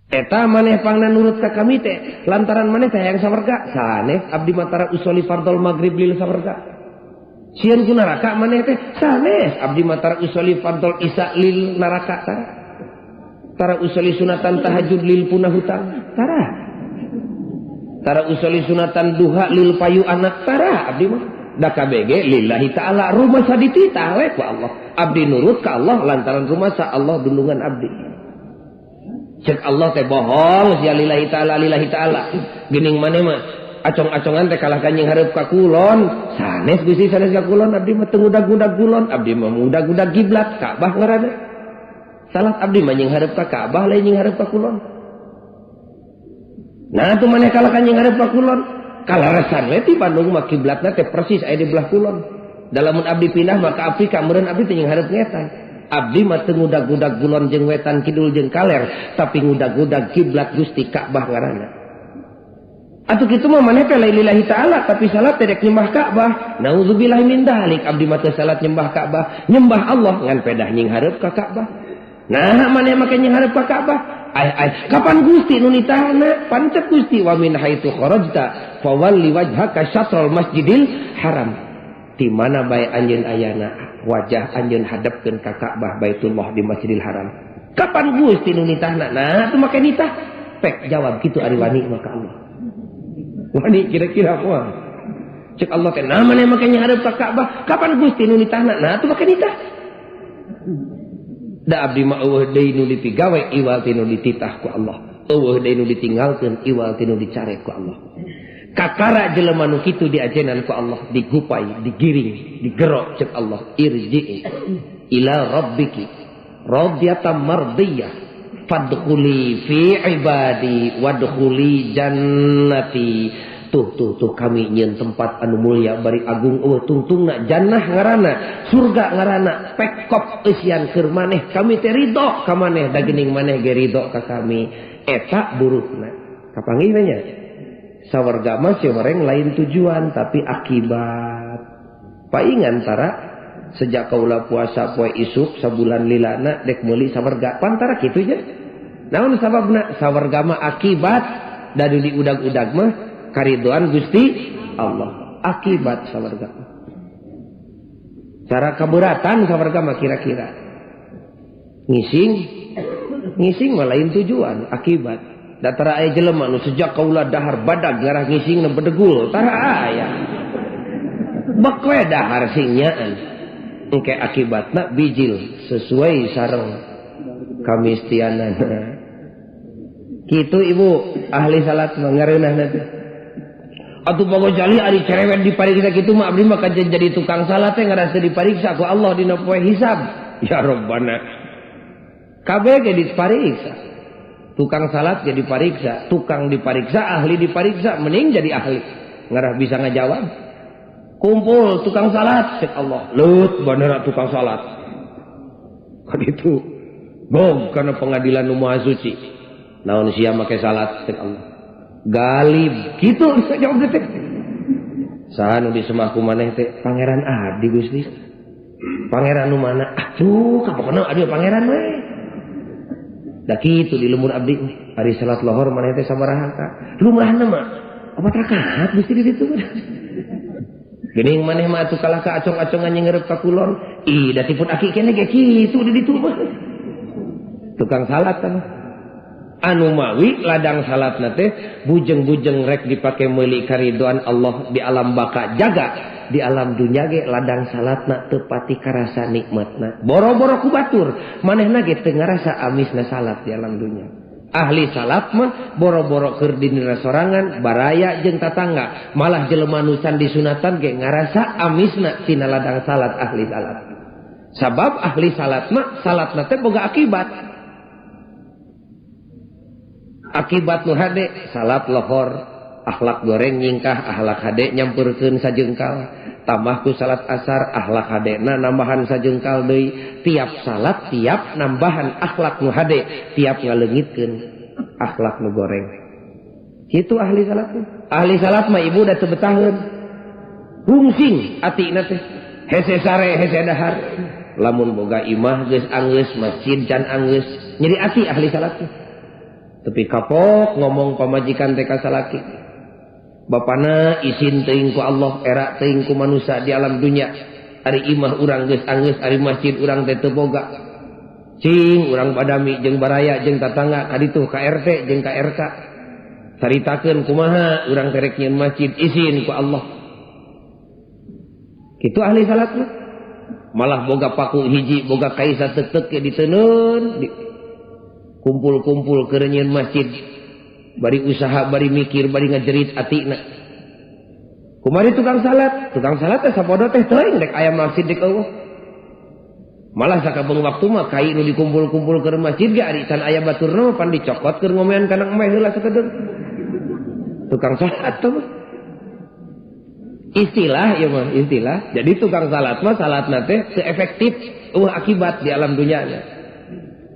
Eta maneh pangna nurut ka kami teh lantaran maneh teh hayang sawarga sanes abdi matara usoli fardol maghrib lil sawarga. Sieun ku neraka maneh teh sanes abdi matara usoli fardol isya lil neraka tara. Tara usoli sunatan tahajud lil punah hutang tara. Tara usoli sunatan duha lil payu anak tara abdi mah. Da KBG lillahi ta'ala rumah sadititah we ku Allah. Abdi nurut ka Allah lantaran rumah sa Allah dulungan abdi. Cek Allah teh bohong sia lillahi ta'ala lillahi ta'ala. Geuning maneh mah acong-acongan teh kalah ka nyinghareup ka kulon. Sanes Gusti sanes ka kulon abdi mah teu ngudag-ngudag kulon, abdi mah ngudag-ngudag kiblat Ka'bah ngaranna. Salat abdi mah nyinghareup ka Ka'bah lain nyinghareup ka kulon. Nah atuh maneh kalah ka nyinghareup ka kulon. Kalaresan we ti Bandung mah kiblatna teh persis aya di belah kulon. Da lamun abdi pindah mah ka Afrika meureun abdi teh nyinghareup ngetan. Abdi mah teu ngudag-ngudag kulon jeung wetan kidul jeung kaler, tapi ngudag-ngudag kiblat Gusti Ka'bah ngaranna. Atuh kitu mah maneh teh lain lillahi ta'ala tapi salat teh rek nyembah Ka'bah. Nauzubillah min dzalik abdi mah teu salat nyembah Ka'bah, nyembah Allah ngan pedah nyinghareup ka Ka'bah. Nah maneh make nyinghareup ka Ka'bah. Ai ai kapan Gusti nu nitahna? Pancet Gusti wa min haitsu kharajta fawalli wajhaka syatrul masjidil haram. Di mana bae anjeun ayana wajah anjeun hadapkeun ka Ka'bah Baitullah di Masjidil Haram. Kapan Gusti nu nitahna? Nah atuh make nitah. Pek jawab kitu ari wani mah ka Allah. Wani kira-kira kumaha? Cek Allah teh nah maneh make nyareup ka Ka'bah, kapan Gusti nu nitahna? Nah atuh make nitah. Da abdi mah eueuh deui nu dipigawe iwal ti nu dititah ku Allah. Eueuh deui nu ditinggalkeun iwal ti nu dicarek ku Allah. Kakara jelema nu kitu diajenan ku Allah, digupai, digiring, digerok cek Allah, irji'i ila rabbiki radiyatan mardiyah fadkhuli fi ibadi wadkhuli jannati. Tuh tuh tuh kami nyeun tempat anu mulia bari agung eueuh tungtungna jannah ngaranna, surga ngaranna, pekop eusian keur maneh kami teh ridho ka maneh da geuning maneh ge ridho ka kami. Eta buruhna. Kapanggih nya? Sawarga mah sihoreng lain tujuan tapi akibat. Paingan tara sejak kaula puasa poe isuk sabulan lilana dek meuli sawarga pantara kitu nya. Naon sababna? Sawarga mah akibat da di udag-udag mah karidoan Gusti Allah. Akibat sawarga. Cara keberatan sawarga mah kira-kira. Ngising, ngising mah lain tujuan, akibat. Da tara aya jelema nu sejak kaula dahar badag ngarah ngising nu bedegul, tara aya. Bek we dahar sing nyaan. Engke akibatna bijil sesuai sareng kamistianana. Kitu ibu ahli salat mah ngareunahna teh. Atuh Pak Gojali ari cerewet dipariksa kitu mah abdi mah kajen jadi tukang salat teh ngarasa dipariksa ku Allah dina poe hisab. Ya Rabbana. Kabeh ge dipariksa. Tukang salat jadi dipariksa, tukang dipariksa, ahli dipariksa, mending jadi ahli. Ngarah bisa ngajawab. Kumpul tukang salat cek Allah. Leut bener tukang salat. Kan itu gog karena pengadilan nu maha suci. Naon sia make salat cek Allah. Galib gitu jawab teh. Saha nu disemah ku maneh teh pangeran abdi Gusti. Pangeran nu mana? Atuh kapokna abdi pangeran we. Da kitu di lembur abdi ari salat lohor maneh teh sabaraha ka? Lumrahna mah opat rakaat Gusti di ditu. Geuning maneh mah atuh kalah ka acong-acongan nyeungreup ka kulon. Ih da tipun aki keneh ge kitu di ditu mah. Tukang salat tah. Anu mawi ladang salatna teh bujeng-bujeng rek dipake meuli karidoan Allah di alam baka jaga di alam dunya ge ladang salatna teu pati karasa nikmatna boro-boro ku batur manehna ge teu ngarasa amisna salat di alam dunya. Ahli salat mah boro-boro keur dina sorangan baraya jeung tatangga malah jelema nu can disunatan ge ngarasa amisna tina ladang salat ahli salat. Sabab ahli salat mah salatna teh boga akibat. Akibat nu hade salat lohor akhlak goreng nyingkah akhlak hade nyampurkeun sajengkal tambah ku salat asar akhlak hadena nambahan sajengkal deui. Tiap salat tiap nambahan akhlak nu hade tiap ngaleungitkeun akhlak nu goreng. Kitu ahli salat mah. Ahli salat mah ibu da teu betaheun rungsing atina teh hese sare hese dahar lamun boga imah geus anggeus masjid can anggeus nyeri ati ahli salat teh. Tapi kapok ngomong pamajikan teh ka salaki. Bapana isin teuing ku Allah, era teuing ku manusia di alam dunia. Ari imah urang geus anggeus, ari masjid urang teh teu boga. Cing urang badami jeung baraya jeung tatangga ka ditu ka RT jeung ka RK. Caritakeun kumaha urang teh rek nyieun masjid isin ku Allah. Kitu ahli salat mah. Malah boga paku hiji, boga kai satetek ge diteunun, kumpul-kumpul keur nyieun masjid. Bari usaha, bari mikir, bari ngajerit atina. Kumari tukang salat teh sapodo teh teuing rek aya masjid dek eueuh. Malah sakabeung waktu mah kai nu dikumpul-kumpul ke masjid ge ari can aya baturna mah pan dicokot keur ngomean kana emeh heula sakedeung. Tukang salat teh mah. Istilah ieu mah, istilah. Jadi tukang salat mah salatna teh teu efektif eueuh akibat di alam dunyana.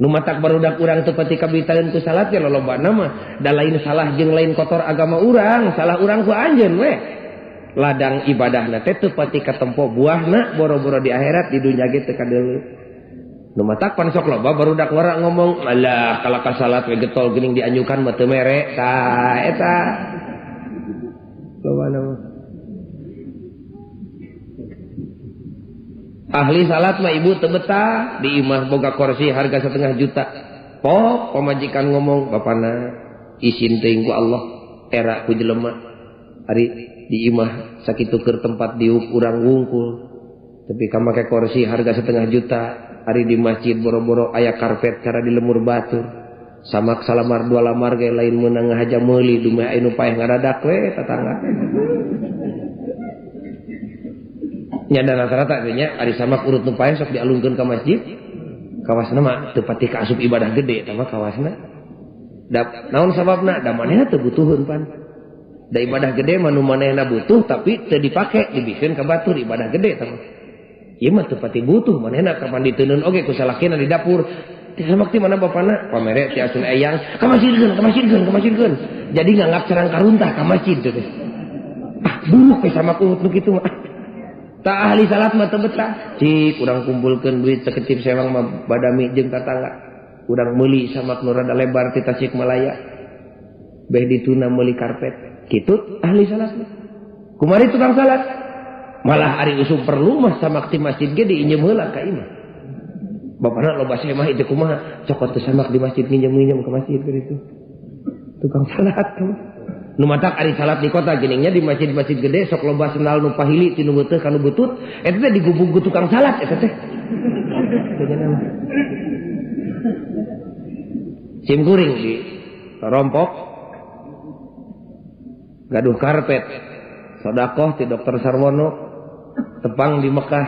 Nu matak barudak urang teu pati kabitaeun ku salat ya lolobana mah da lain salah jeung lain kotor agama urang, salah urang ku anjeun we. Ladang ibadahna teh teu pati katempo buahna boro-boro di akhirat di dunya ge teu kadeuleu. Nu matak pan sok loba barudak ngora ngomong, alah kalaka salat we getol geuning dianyukan mah teu mere. Tah eta. Lobana mah. Ahli salat mah ibu teu betah di imah boga kursi harga 500 juta. Pok pamajikan ngomong bapana isin teuing ku Allah era ku jelema. Ari di imah sakitu keur tempat diuk urang wungkul. Tapi ka make kursi harga 500 juta, ari di masjid boro-boro aya karpet cara di lemur batur. Samak salamar dua lamar ge lain meunang ngahaja meuli dumeh aya nu paeh ngadadak we tatangga. Nya rata-rata nya ari samak urut nu paeh sok dialungkeun ka masjid. Kawasna mah teu pati kaasup ibadah gede eta mah kawasna. Da naon sababna? Da manehna teu butuheun pan. Da ibadah gede mah nu manehna butuh tapi teu dipake dibikeun ka batur ibadah gede eta mah. Ieu mah teu pati butuh manehna kapan diteunun oge ku salakina di dapur. Teu samak ti mana bapana? Pamere ti asun eyang ka masjidkeun, ka masjidkeun, ka masjidkeun. Jadi nganggap cerang karuntah ka masjid teh. Ah buruk we samak urut nu kitu mah. Tak ahli salat mah teu betah. Cik urang kumpulkeun duit sakecip sewang mah badami jeung tatangga. Urang meuli samak nu rada lebar ti Tasikmalaya. Beh dituna meuli karpet. Kitu ahli salat mah. Kumari tukang salat. Malah ari usum perlu mah samak ti masjid ge diinjem heula ka imah. Bapana loba semah itu kumaha? Cokot teu samak di masjid nginjem-nginjem ka masjid kitu. Tukang salat mah. Nu matak ari salat di kota geningnya di masjid-masjid gede sok loba sendal nu pahili ti nu beuteung ka nu butut eta teh digubug ku tukang salat eta teh. Sim kuring di rompok gaduh karpet sedekah ti Dokter Sarwono tepang di Mekah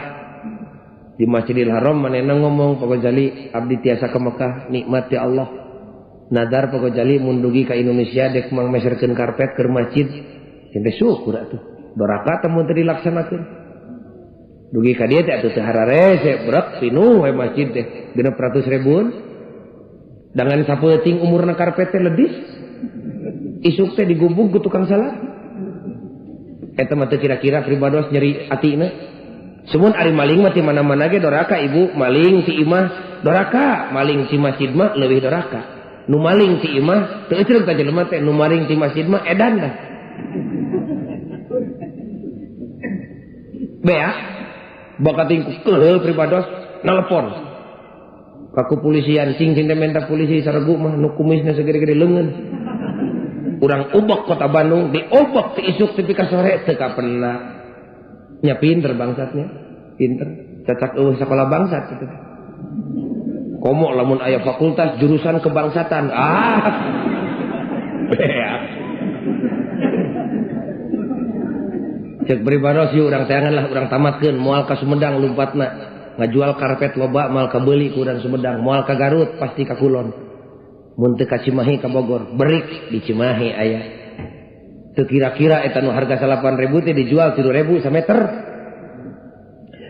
di Masjidil Haram manehna ngomong Pak Ghazali abdi tiasa ke Mekah nikmat ya Allah. Nadar Pak Ghazali mun dugi ka Indonesia dek mang meserkeun karpet keur masjid teh syukur atuh doraka teh mun teu dilaksanakeun dugi ka dieu teh atuh teu hararese brek pinuh we masjid teh 600 ribuan dangan sapeuting umurna karpet teh ledis isuk teh digubug ku tukang salat eta mah teu kira-kira pribados nyeri atina sumun ari maling mah ti mana-mana ge doraka ibu maling ti imah doraka maling ti masjid mah leuwih doraka. Nu maling ti imah teu ecreug ta jelema teh nu maling ti masjid mah edan dah. Bea bakating keheul pribados nelpon ka kepolisian cing cing teh menta polisi saregu mah nu kumisna sagede-gede leungeun. Urang ubek kota Bandung diobek ti isuk tepi ka sore teu kapena. Nya pinter bangsatnya, pinter cacak eueuh sakola bangsat kitu. Komo lamun aya fakultas jurusan kebangsatan. Ah. Bea. Cek pribados ieu urang teangan lah urang tamatkeun moal ka Sumedang lumpatna. Ngajual karpet loba moal kabeuli ku urang Sumedang, moal ka Garut pasti ka Kulon. Mun teu ka Cimahi ka Bogor, berik di Cimahi aya. Teu kira-kira eta nu harga 8.000 teh dijual 3.000 sameter.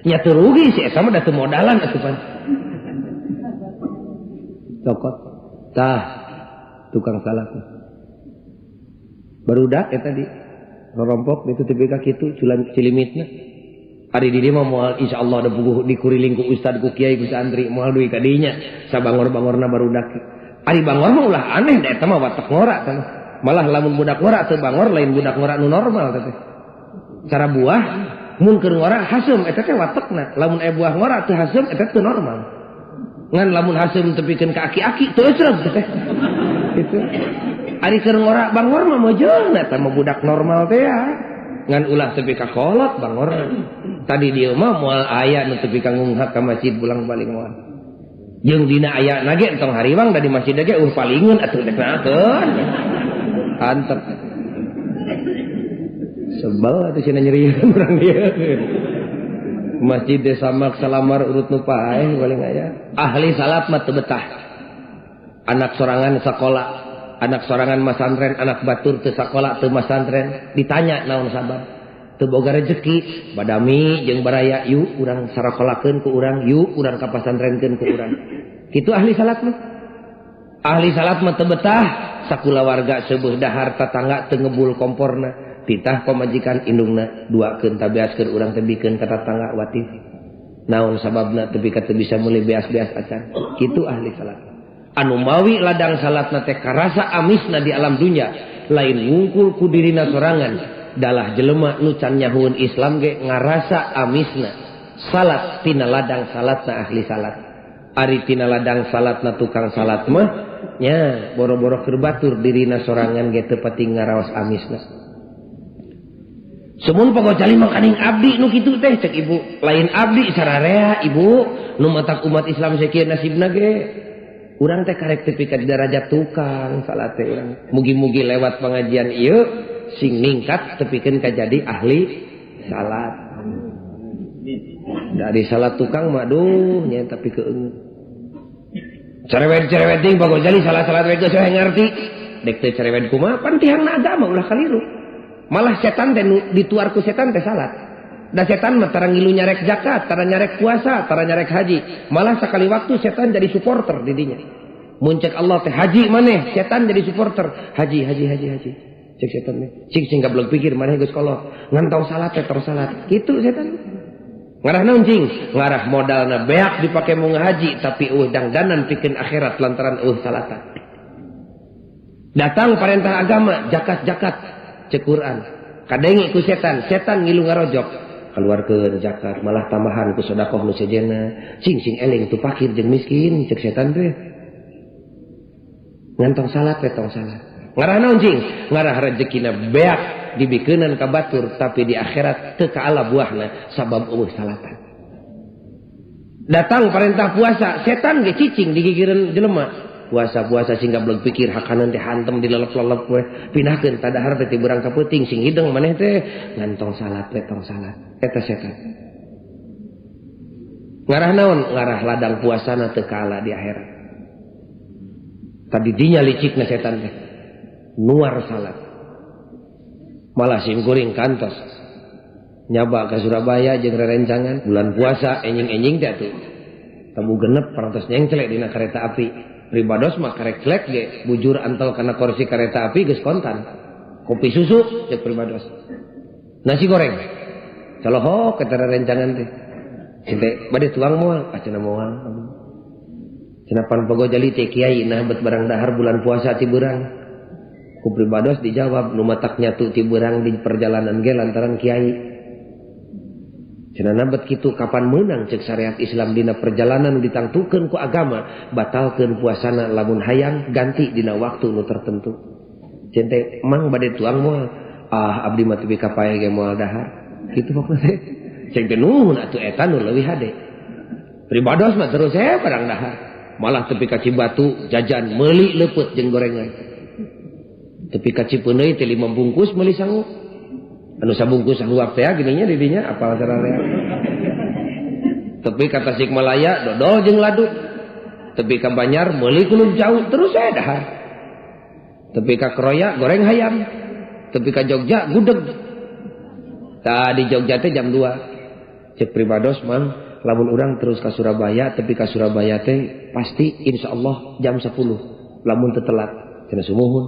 Nya teu rugi si eta mah da teu modalan atuh pan. Cokot tah tukang salat barudak eta di rorompok itu TBK kitu culan cilimitna ari di dieu mah moal insyaallah da puguh dikuriling ku ustad ku kiai ku santri moal duit ka dinya sabangor-bangorna barudak ari bangor mah ulah aneh da eta mah watak ngora tah malah lamun budak ngora teu bangor lain budak ngora nu normal teh cara buah mun keur ngora haseum eta teh watekna lamun aya buah ngora teu haseum eta teu normal. Ngan lamun haseum tepikeun ka aki-aki teu eureun teh. Gitu. Ari keur ngora bangor mah mojeuna eta mah budak normal teh ya. Ngan ulah tepi ka kolot bangor. Tadi dieu mah moal aya nu tepi ka ngunghak ka masjid pulang-balik moal. Jeung dina aya nage entong hariwang da di masjid ge palingeun atuh dek nakeun. Antep. Sebel atuh cenah nyerieun urang dieu. Masjid Desa Mak salamar urut nu paeh paling aya. Ahli salat mah teu betah. Anak sorangan sakola, anak sorangan masantren, anak batur teu sakola teu masantren, ditanya naon sabab? Teu boga rezeki, badami jeung baraya yuk urang sarakolakeun ku urang, yuk urang ka pasantrenkeun ku urang. Kitu ahli salat mah. Ahli salat mah teu betah, sakulawarga seueuh dahar tatangga teu ngebul komporna, titah pamajikan indungna duakeun tabeaskeun urang teh bikeun ka tatangga watif. Naon sababna teu ka teu bisa meuli beas-beas acan. Kitu ahli salat. Anu mawi ladang salatna teh karasa amisna di alam dunya, lain ngungkul ku dirina sorangan, dalah jelema nu can nyahueun Islam ge ngarasa amisna salat tina ladang salatna ahli salat. Ari tina ladang salatna tukang salat mah nya boro-boro keur batur dirina sorangan ge teu pati ngaraos amisna. Sumun pagojali makaning abdi nu kitu teh cek ibu, lain abdi sararea ibu nu matak umat Islam sakieu nasibna ge. Urang teh karek tepi ka derajat tukang salat teh urang. Mugi-mugi lewat pengajian ieu sing ningkat tepikeun ka jadi ahli salat. Dari salat tukang mah duh nya tapi keungeut. Cerewet-cerewet ting Pak Gojali salah-salat we geus we ngarti. Dek teh cerewet kumaha pan tihangna agama ulah kaliru. Malah setan teh dituar ku setan teh salat. Da setan mah tara ngilu nyarek zakat, tara nyarek puasa, tara nyarek haji. Malah sakali waktu setan jadi supporter di dinya. Mun cek Allah teh haji maneh, setan jadi supporter. Haji, haji, haji, haji. Cek setan teh. Cik sing gablek pikir maneh geus kolot. Ngan tong salat teh tong salat. Kitu setan. Ngarah naon cing? Ngarah modalna beak dipake mau ngahaji tapi eueuh dangdanan pikeun akhirat lantaran eueuh salatan. Datang perintah agama, zakat-zakat cek Quran. Kadenge ku setan, setan ngilu ngarojok. Keluarkeun zakat malah tambahan ku sedekah nu sejenna. Cing sing eling tu fakir jeung miskin cek setan teh. Ngan tong salat teh tong salat. Ngarah naon cing? Ngarah rezekina beak dibikeunan ka batur tapi di akhirat teu kaala buahna sabab eueuh salatan. Datang perintah puasa, setan ge cicing digigireun jelema. Puasa-puasa sing gablek pikir hakanan teh hantem dilelep-lelep we. Pindahkeun tadahar teh ti beurang ka peuting sing hideung maneh teh ngan tong salat we tong salat. Eta setan. Ngarah naon? Ngarah ladang puasana teu kaala di akhirat. Tadi dinya licikna setan teh. Nuar salat. Malah simkuring kantos. Nyaba ka Surabaya jeung rerencangan bulan puasa enjing-enjing teh atuh. Tamu genep parantos nyengcelek dina kereta api. Pribados mah karek celek ge bujur antel kana kursi kereta api geus kontan. Kopi susu cek pribados. Nasi goreng. Colohok eta rerencangan teh. Cinte bade tuang moal, ah cenah moal. Cenah pan pagojali teh kiai nah bet barang dahar bulan puasa ti beurang. Ku pribados dijawab nu matak nyatu ti beurang di perjalanan ge lantaran kiai. Cenah nabet kitu kapan meunang cek syariat Islam dina perjalanan ditangtukeun ku agama batalkeun puasana lamun hayang ganti dina waktu nu tertentu. Cente mang bade tuang moal, ah abdi mah teu ka paeh ge moal dahar. Kitu pokona teh. Ceng teh nuhun atuh eta nu leuwih hade. Pribados mah terus barang dahar. Malah tepi ka Cibatu jajan meuli leupeut jeung gorengan. Tepi ka Cipeuneuy teh 5 bungkus meuli sangu. Anu sabungkus sahuap teh gininya di dinya apal sararea. Tepi ka Tasikmalaya dodol jeung ladu. Tepi ka Banjar meuli kulub jauh terus saya dahar. Tepi ka Kroya goreng hayam. Tepi ka Jogja gudeg. Tah di Jogja teh jam 2. Cek pribados mang lamun urang terus ka Surabaya tepi ka Surabaya teh pasti insyaallah jam 10 lamun teu telat. Cenah sumuhun.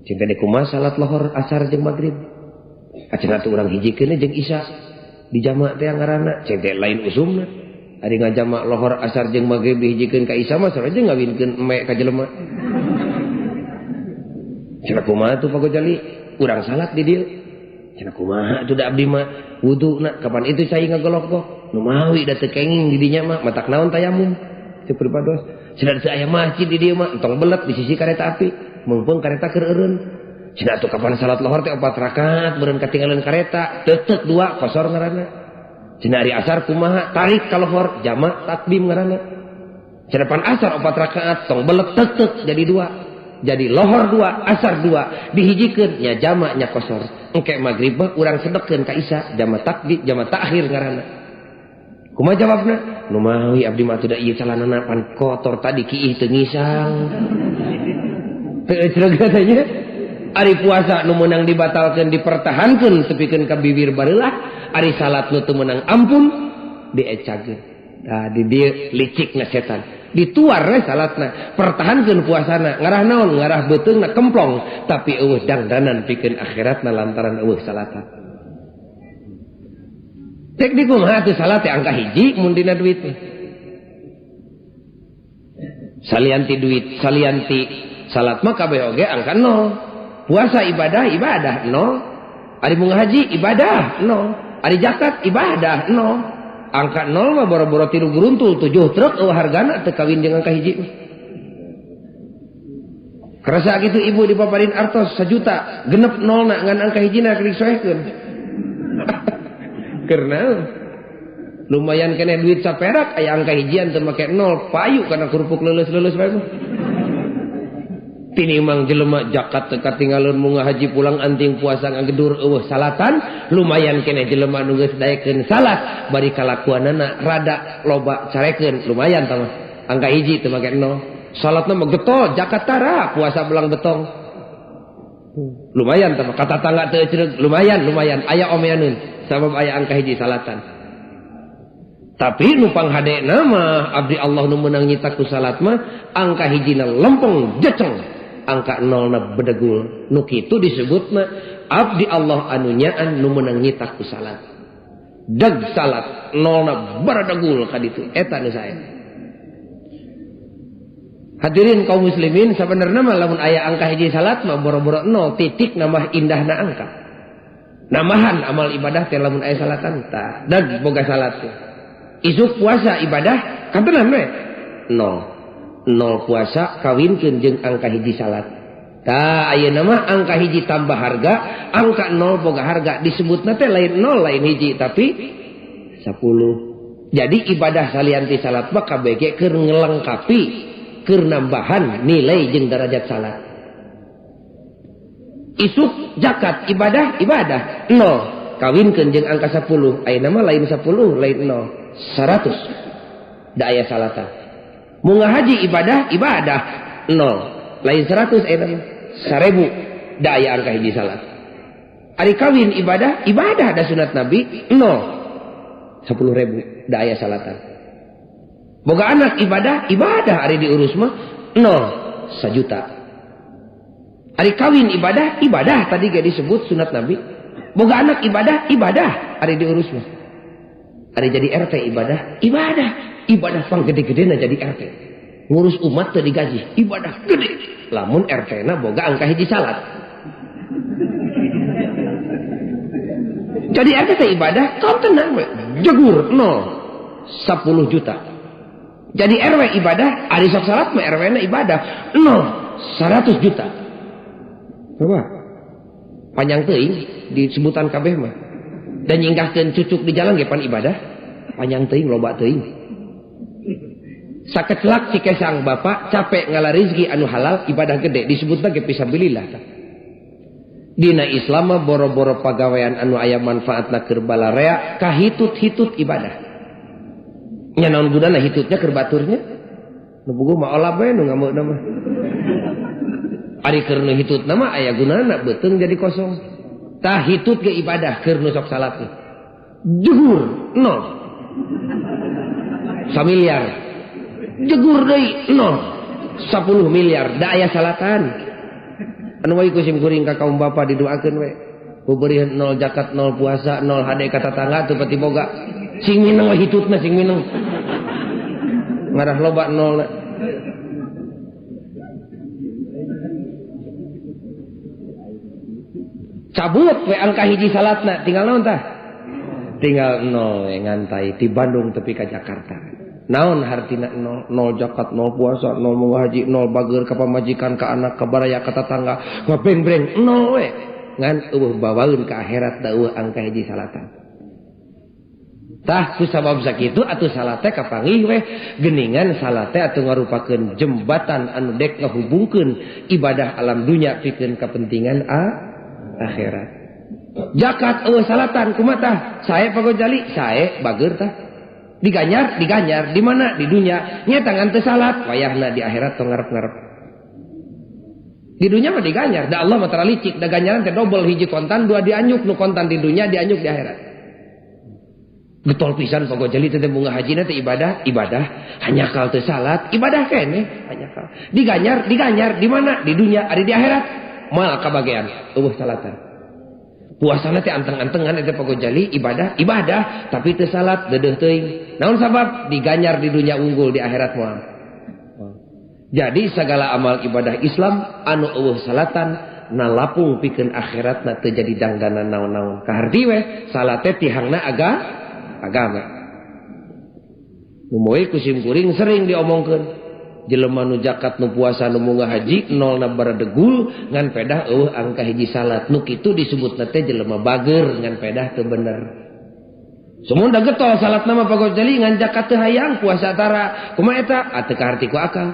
Cing teh kumaha salat lohor asar jeung magrib. Acenah teh urang hijikeun jeung isya di jamak teh ngaranna ceng teh lain usumna. Ari ngajamak lohor asar jeung magrib dihijikeun ka isya mah sarua jeung ngawinkeun eme ka jelema. Cenah kumaha tuh Pak Gojali? Urang salat di dieu. Cenah kumaha tuh da abdi mah wuduna kapan itu cai ngagolok-gok. Nu mawi da teu kenging di dinya mah matak naon tayamum. Cek pribados. Cenah teu aya masjid di dieu mah entong belet di sisi kareta api. Mumpung kareta keur eureun. Cenah atuh kapan salat lohor teh 4 rakaat beureun katinggalan kareta, teuteuk 2 kosor ngaranna. Cenah ari asar kumaha? Tarik ka lohor jama takdim ngaranna. Cenah pan asar 4 rakaat tong belet teuteuk jadi 2. Jadi lohor 2, asar 2, dihijikeun nya jama nya kosor. Engke magrib mah urang sedekeun ka isya, jama takdim, jama takhir ngaranna. Kumaha jawabna? Nu mawi abdi mah atuh da ieu calanana pan kotor tadi kiih teu ngisang. Teu ecreg katanya. Ari puasa nu meunang dibatalkeun dipertahankeun tepikeun ka bibir bareulah, ari salat nu teu meunang ampun diecageun. Tah di dieu licikna setan. Dituar we salatna, pertahankeun puasana, ngarah naon? Ngarah beuteungna kemplong, tapi eueuh dangdanan pikeun akhiratna lantaran eueuh salatan. Cek di kumaha atuh salat teh angka hiji mun dina duit teh. Salianti duit, salianti salat mah kabeh oge angka 0. Puasa ibadah, ibadah 0. Ari bunga haji ibadah 0. Ari zakat ibadah 0. Angka 0 mah boro-boro tilu geruntul 7 truk eueuh hargana teu kawin jeung angka hiji. Kerasa kitu ibu dipaparin artos 1 juta, genep 0 na ngan angka hijina keur disoehkeun. Karena lumayan kena duit saperak aya angka hijian teu make 0 payu kana kerupuk leuleus-leuleus bae mah. Tinimang jelema zakat teu katinggalun munga haji pulang anting puasa ngagedur eueuh salatan, lumayan kene jelema nu geus daekeun salat bari kalakuanana rada loba carekeun, lumayan tah mah. Angka hiji teu make 0. Salatna mah getol, zakat tara, puasa belang betong. Lumayan tah mah, kata tangga teu ecreug, lumayan, lumayan aya omeaneun sabab aya angka hiji salatan. Tapi nu panghadena mah abdi Allah nu meunang nyitak ku salat mah angka hijina lempeng jeceng, angka 0 na bedegul. Nu kitu disebut mah abdi Allah anu nyaan nu meunang nyitak ku salat. Deg salat 0 na baradegul ka ditu eta nu sae. Hadirin kaum muslimin, sabenerna mah lamun aya angka hiji salat mah boro-boro 0 titik nambah indahna angka. Nambahan amal ibadah teh lamun aya salatan tah dag boga salat teh. Isuk puasa ibadah kantenan we 0. 0 puasa kawinkeun jeung angka hiji salat. Tah ayeuna mah angka hiji tambah harga, angka 0 boga harga disebutna teh lain 0 lain hiji tapi 10. Jadi ibadah salianti salat mah kabeh keur ngelengkapi, keur nambahan nilai jeung derajat salat. Isuk zakat ibadah, ibadah 0 kawinkeun jeung angka 10, ayeuna mah lain 10 lain 0, 100 da aya salatan. Munga haji ibadah, ibadah 0 lain 100 ayeuna mah 1000 da aya angka hiji salat. Ari kawin ibadah, ibadah da sunat Nabi 0 10.000 da aya salatan. Boga anak ibadah, ibadah ari diurus mah 0 1 juta. Ari kawin ibadah, ibadah tadi gak disebut sunat Nabi. Boga anak ibadah, ibadah ari diurus mah. Ari jadi RT ibadah, ibadah, ibadah pang gede-gede jadi RT. Ngurus umat teu digaji, ibadah gede. Lamun RT na boga angka hiji salat. Jadi RT teh ibadah, kau tenang we. Jegur 0 10 juta. Jadi RW ibadah, ari sok salat mah RW na ibadah 0 100 juta. Coba panjang teuing disebutan kabeh mah. Dan nyingkahkeun cucuk di jalan ge pan ibadah, panjang teuing loba teuing. Sakecelak cikesang bapak capek ngala rezeki anu halal ibadah gede disebutna ge fisabilillah tah. Dina Islam mah boro-boro pagawean anu aya manfaatna keur balarea kahitut-hitut ibadah. Nya naon gunana hitutnya keur baturnya? Nu puguh mah olab we nu ngameuna mah. Ari keur nu hitutna mah aya gunana beuteung jadi kosong. Tah hitut ge ibadah keur nu sok salat teh. Jegur 0. Samiliar. Jegur deui 0. 10 miliar da aya salatan. Anu wae ku sim kuring ka kaum bapa didoakeun we. Kuberian 0 zakat, 0 puasa, 0 hade ka tatangga teu pati boga. Sing mineng we hitutna sing mineng. Ngarah loba 0 na. Cabut we angka hiji salatna, tinggal naon tah? Tinggal 0 we ngantai di Bandung tepi ka Jakarta. Naon hartina nol, nol zakat, nol puasa, nol munggah haji, nol bager ka pamajikan, ka anak, ka baraya, ka tetangga, ngabengbreng nol we. Ngan eueuh bawaeun ka akhirat da eueuh angka hiji salatan. Tah ku sabab sakitu atuh salat teh kapanggih we geuningan salat teh atuh ngarupakeun jembatan anu dek ngahubungkeun ibadah alam dunya pikeun kepentingan akhirat. Zakat eueuh salatan kumaha tah? Sae pagojali, sae bager tah. Diganyar, diganyar di mana? Di dunia. Nya tangan teu salat, wayahna di akhirat tong ngarep-ngarep. Di dunia mah diganyar, da Allah mah tara licik, da ganjaran teh dobel hiji kontan, dua dianyuk, nu kontan di dunia dianyuk di akhirat. Getol pisan pagojali teh bunga hajina teh ibadah, ibadah, hanya kal teu salat, ibadah keneh, hanya kal. Diganyar, diganyar di mana? Di dunia, ari di akhirat moal kabagean, eueuh salatan. Puasana teh anteng-antengan eta pagojali ibadah, ibadah, tapi teu salat deudeuh teuing. Naon sabab? Diganyar di dunia unggul di akhirat moal. Jadi segala amal ibadah Islam anu eueuh salatan nalapung pikeun akhiratna teu jadi dangdanan naon-naon. Kaharti we salat teh tihangna agama. Nu moe ku sim kuring sering diomongkeun. Jelema nu zakat nu puasa nu munggah haji nolna baradegul ngan pedah eueuh angka hiji salat. Nu kitu disebutna teh jelema bager ngan pedah teu bener. Sumun da getol salatna mah pagojali ngan zakat teu hayang puasa tara. Kumaha eta? Teu kaharti ku akal.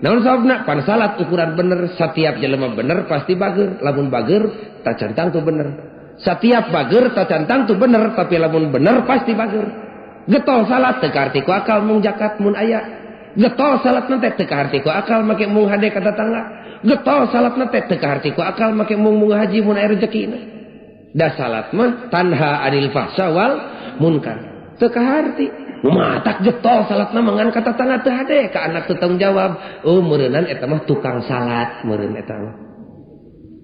Naon sababna? Pan salat ukuran bener, setiap jelema bener pasti bager. Lamun bager tacantang teu bener. Setiap bager tacantang teu bener, tapi lamun bener pasti bager. Getol salat teu kaharti ku akal mung zakat mun aya. Getol salat teh teu kaharti ku akal make mung hade ka tetangga. Getol salat teh teu kaharti ku akal make mung munggah haji mun aya rezekina. Da salat mah tanha anil fahsya wal munkar. Teu kaharti. Matak getol salatna mah ngan ka tetangga teu hade, ka anak teu tanggung jawab. Oh meureunnan eta mah tukang salat meureun eta mah.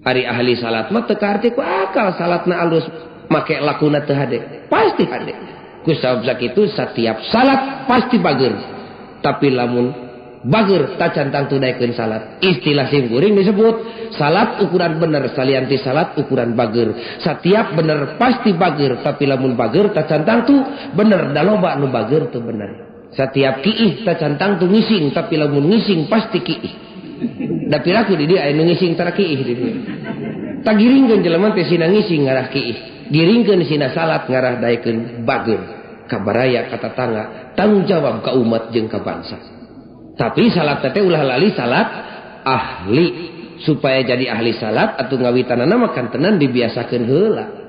Ari ahli salat mah teu kaharti ku akal salatna alus make lakuna teu hade. Pasti hade. Ku sabab sakitu setiap salat pasti bager. Tapi lamun bager tacantang tunaikeun salat. Istilah sim kuring disebut salat ukuran bener salianti salat ukuran bager. Setiap bener pasti bager, tapi lamun bager tacantang tu bener da loba nu bager teu bener. Setiap kiih tacantang tu ngising, tapi lamun ngising pasti kiih. Da piraku di dieu aya nu ngising tara kiih di dieu. Tagiringkeun jelema teh sina ngising ngarah kiih. Giringkeun sina salat ngarah daekeun bager. Kabaraya ka tatangga, tanggung jawab ka umat jeung ka bangsa. Tapi salat teh ulah lali salat ahli. Supaya jadi ahli salat atuh ngawitanana mah kantenan dibiasakeun heula.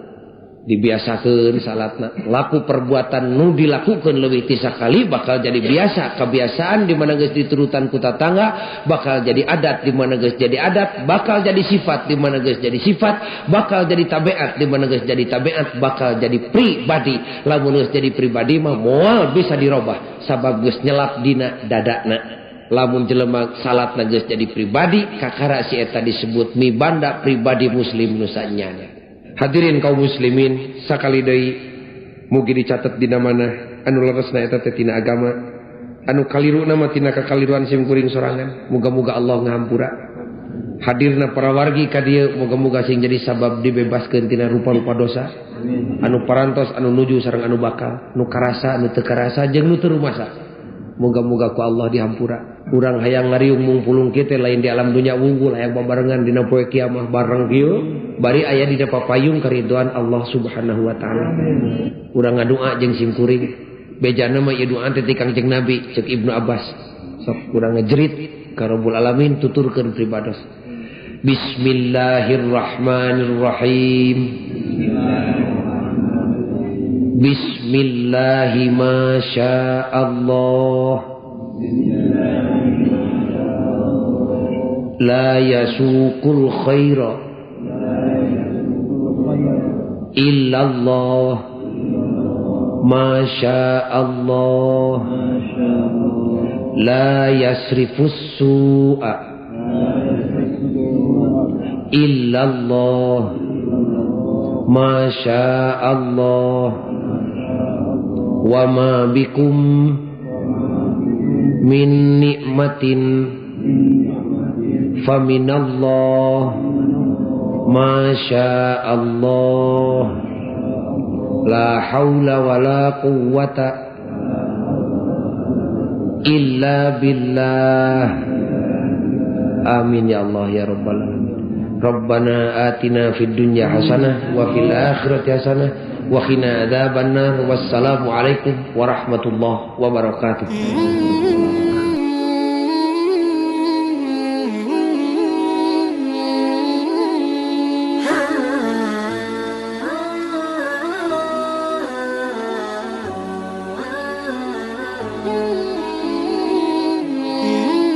Dibiasakeun salatna. Laku perbuatan nu dilakukeun leuwih ti sakali bakal jadi biasa. Kebiasaan di mana geus diturutan ku tatangga bakal jadi adat, di mana geus jadi adat bakal jadi sifat, di mana geus jadi sifat bakal jadi tabiat, di mana geus jadi tabiat bakal jadi pribadi. Lamun geus jadi pribadi mah moal bisa dirobah sabab geus nyelap dina dadana. Lamun jelema salatna geus jadi pribadi kakara si eta disebut mibanda pribadi muslim nu sanyana. Hadirin kaum muslimin sakali deui mugi dicatet dina mana anu leresna eta teh tina agama, anu kaliruna mah tina kakaliruan sim kuring sorangan. Muga-muga Allah ngahampura. Hadirna para wargi ka dieu muga-muga sing jadi sabab dibebaskeun tina rupa-rupa dosa. Anu parantos, anu nuju sareng anu bakal, nu karasa, anu teu karasa jeung nu teu rumasa. Muga-muga ku Allah dihampura. Urang hayang ngariung mungpulung kieu lain di alam dunya unggul hayang babarengan dina poe kiamah bareng kieu bari aya dina papayung kariduan Allah Subhanahu wa taala. Urang ngadua jeung sim kuring bejana mah ieu doa teh ti Kangjeng Nabi ceuk Ibnu Abbas. Sok urang ngejerit ka Rabbul Alamin tuturkeun pribados. Bismillahirrahmanirrahim. Bismillahi ma syaa Allah. La yasuqul khaira illallah ma syaa Allah. La yasrifus su'a illallah ma syaa Allah. Wa ma bikum min nikmatin faminallah ma syaa Allah. La haula wala quwwata illa billah. Amin ya Allah ya rabbal alamin. Rabbana atina fid dunya hasanah wa fil akhirati hasanah wa qina adzabannar. Wassalamu alaikum warahmatullahi wabarakatuh.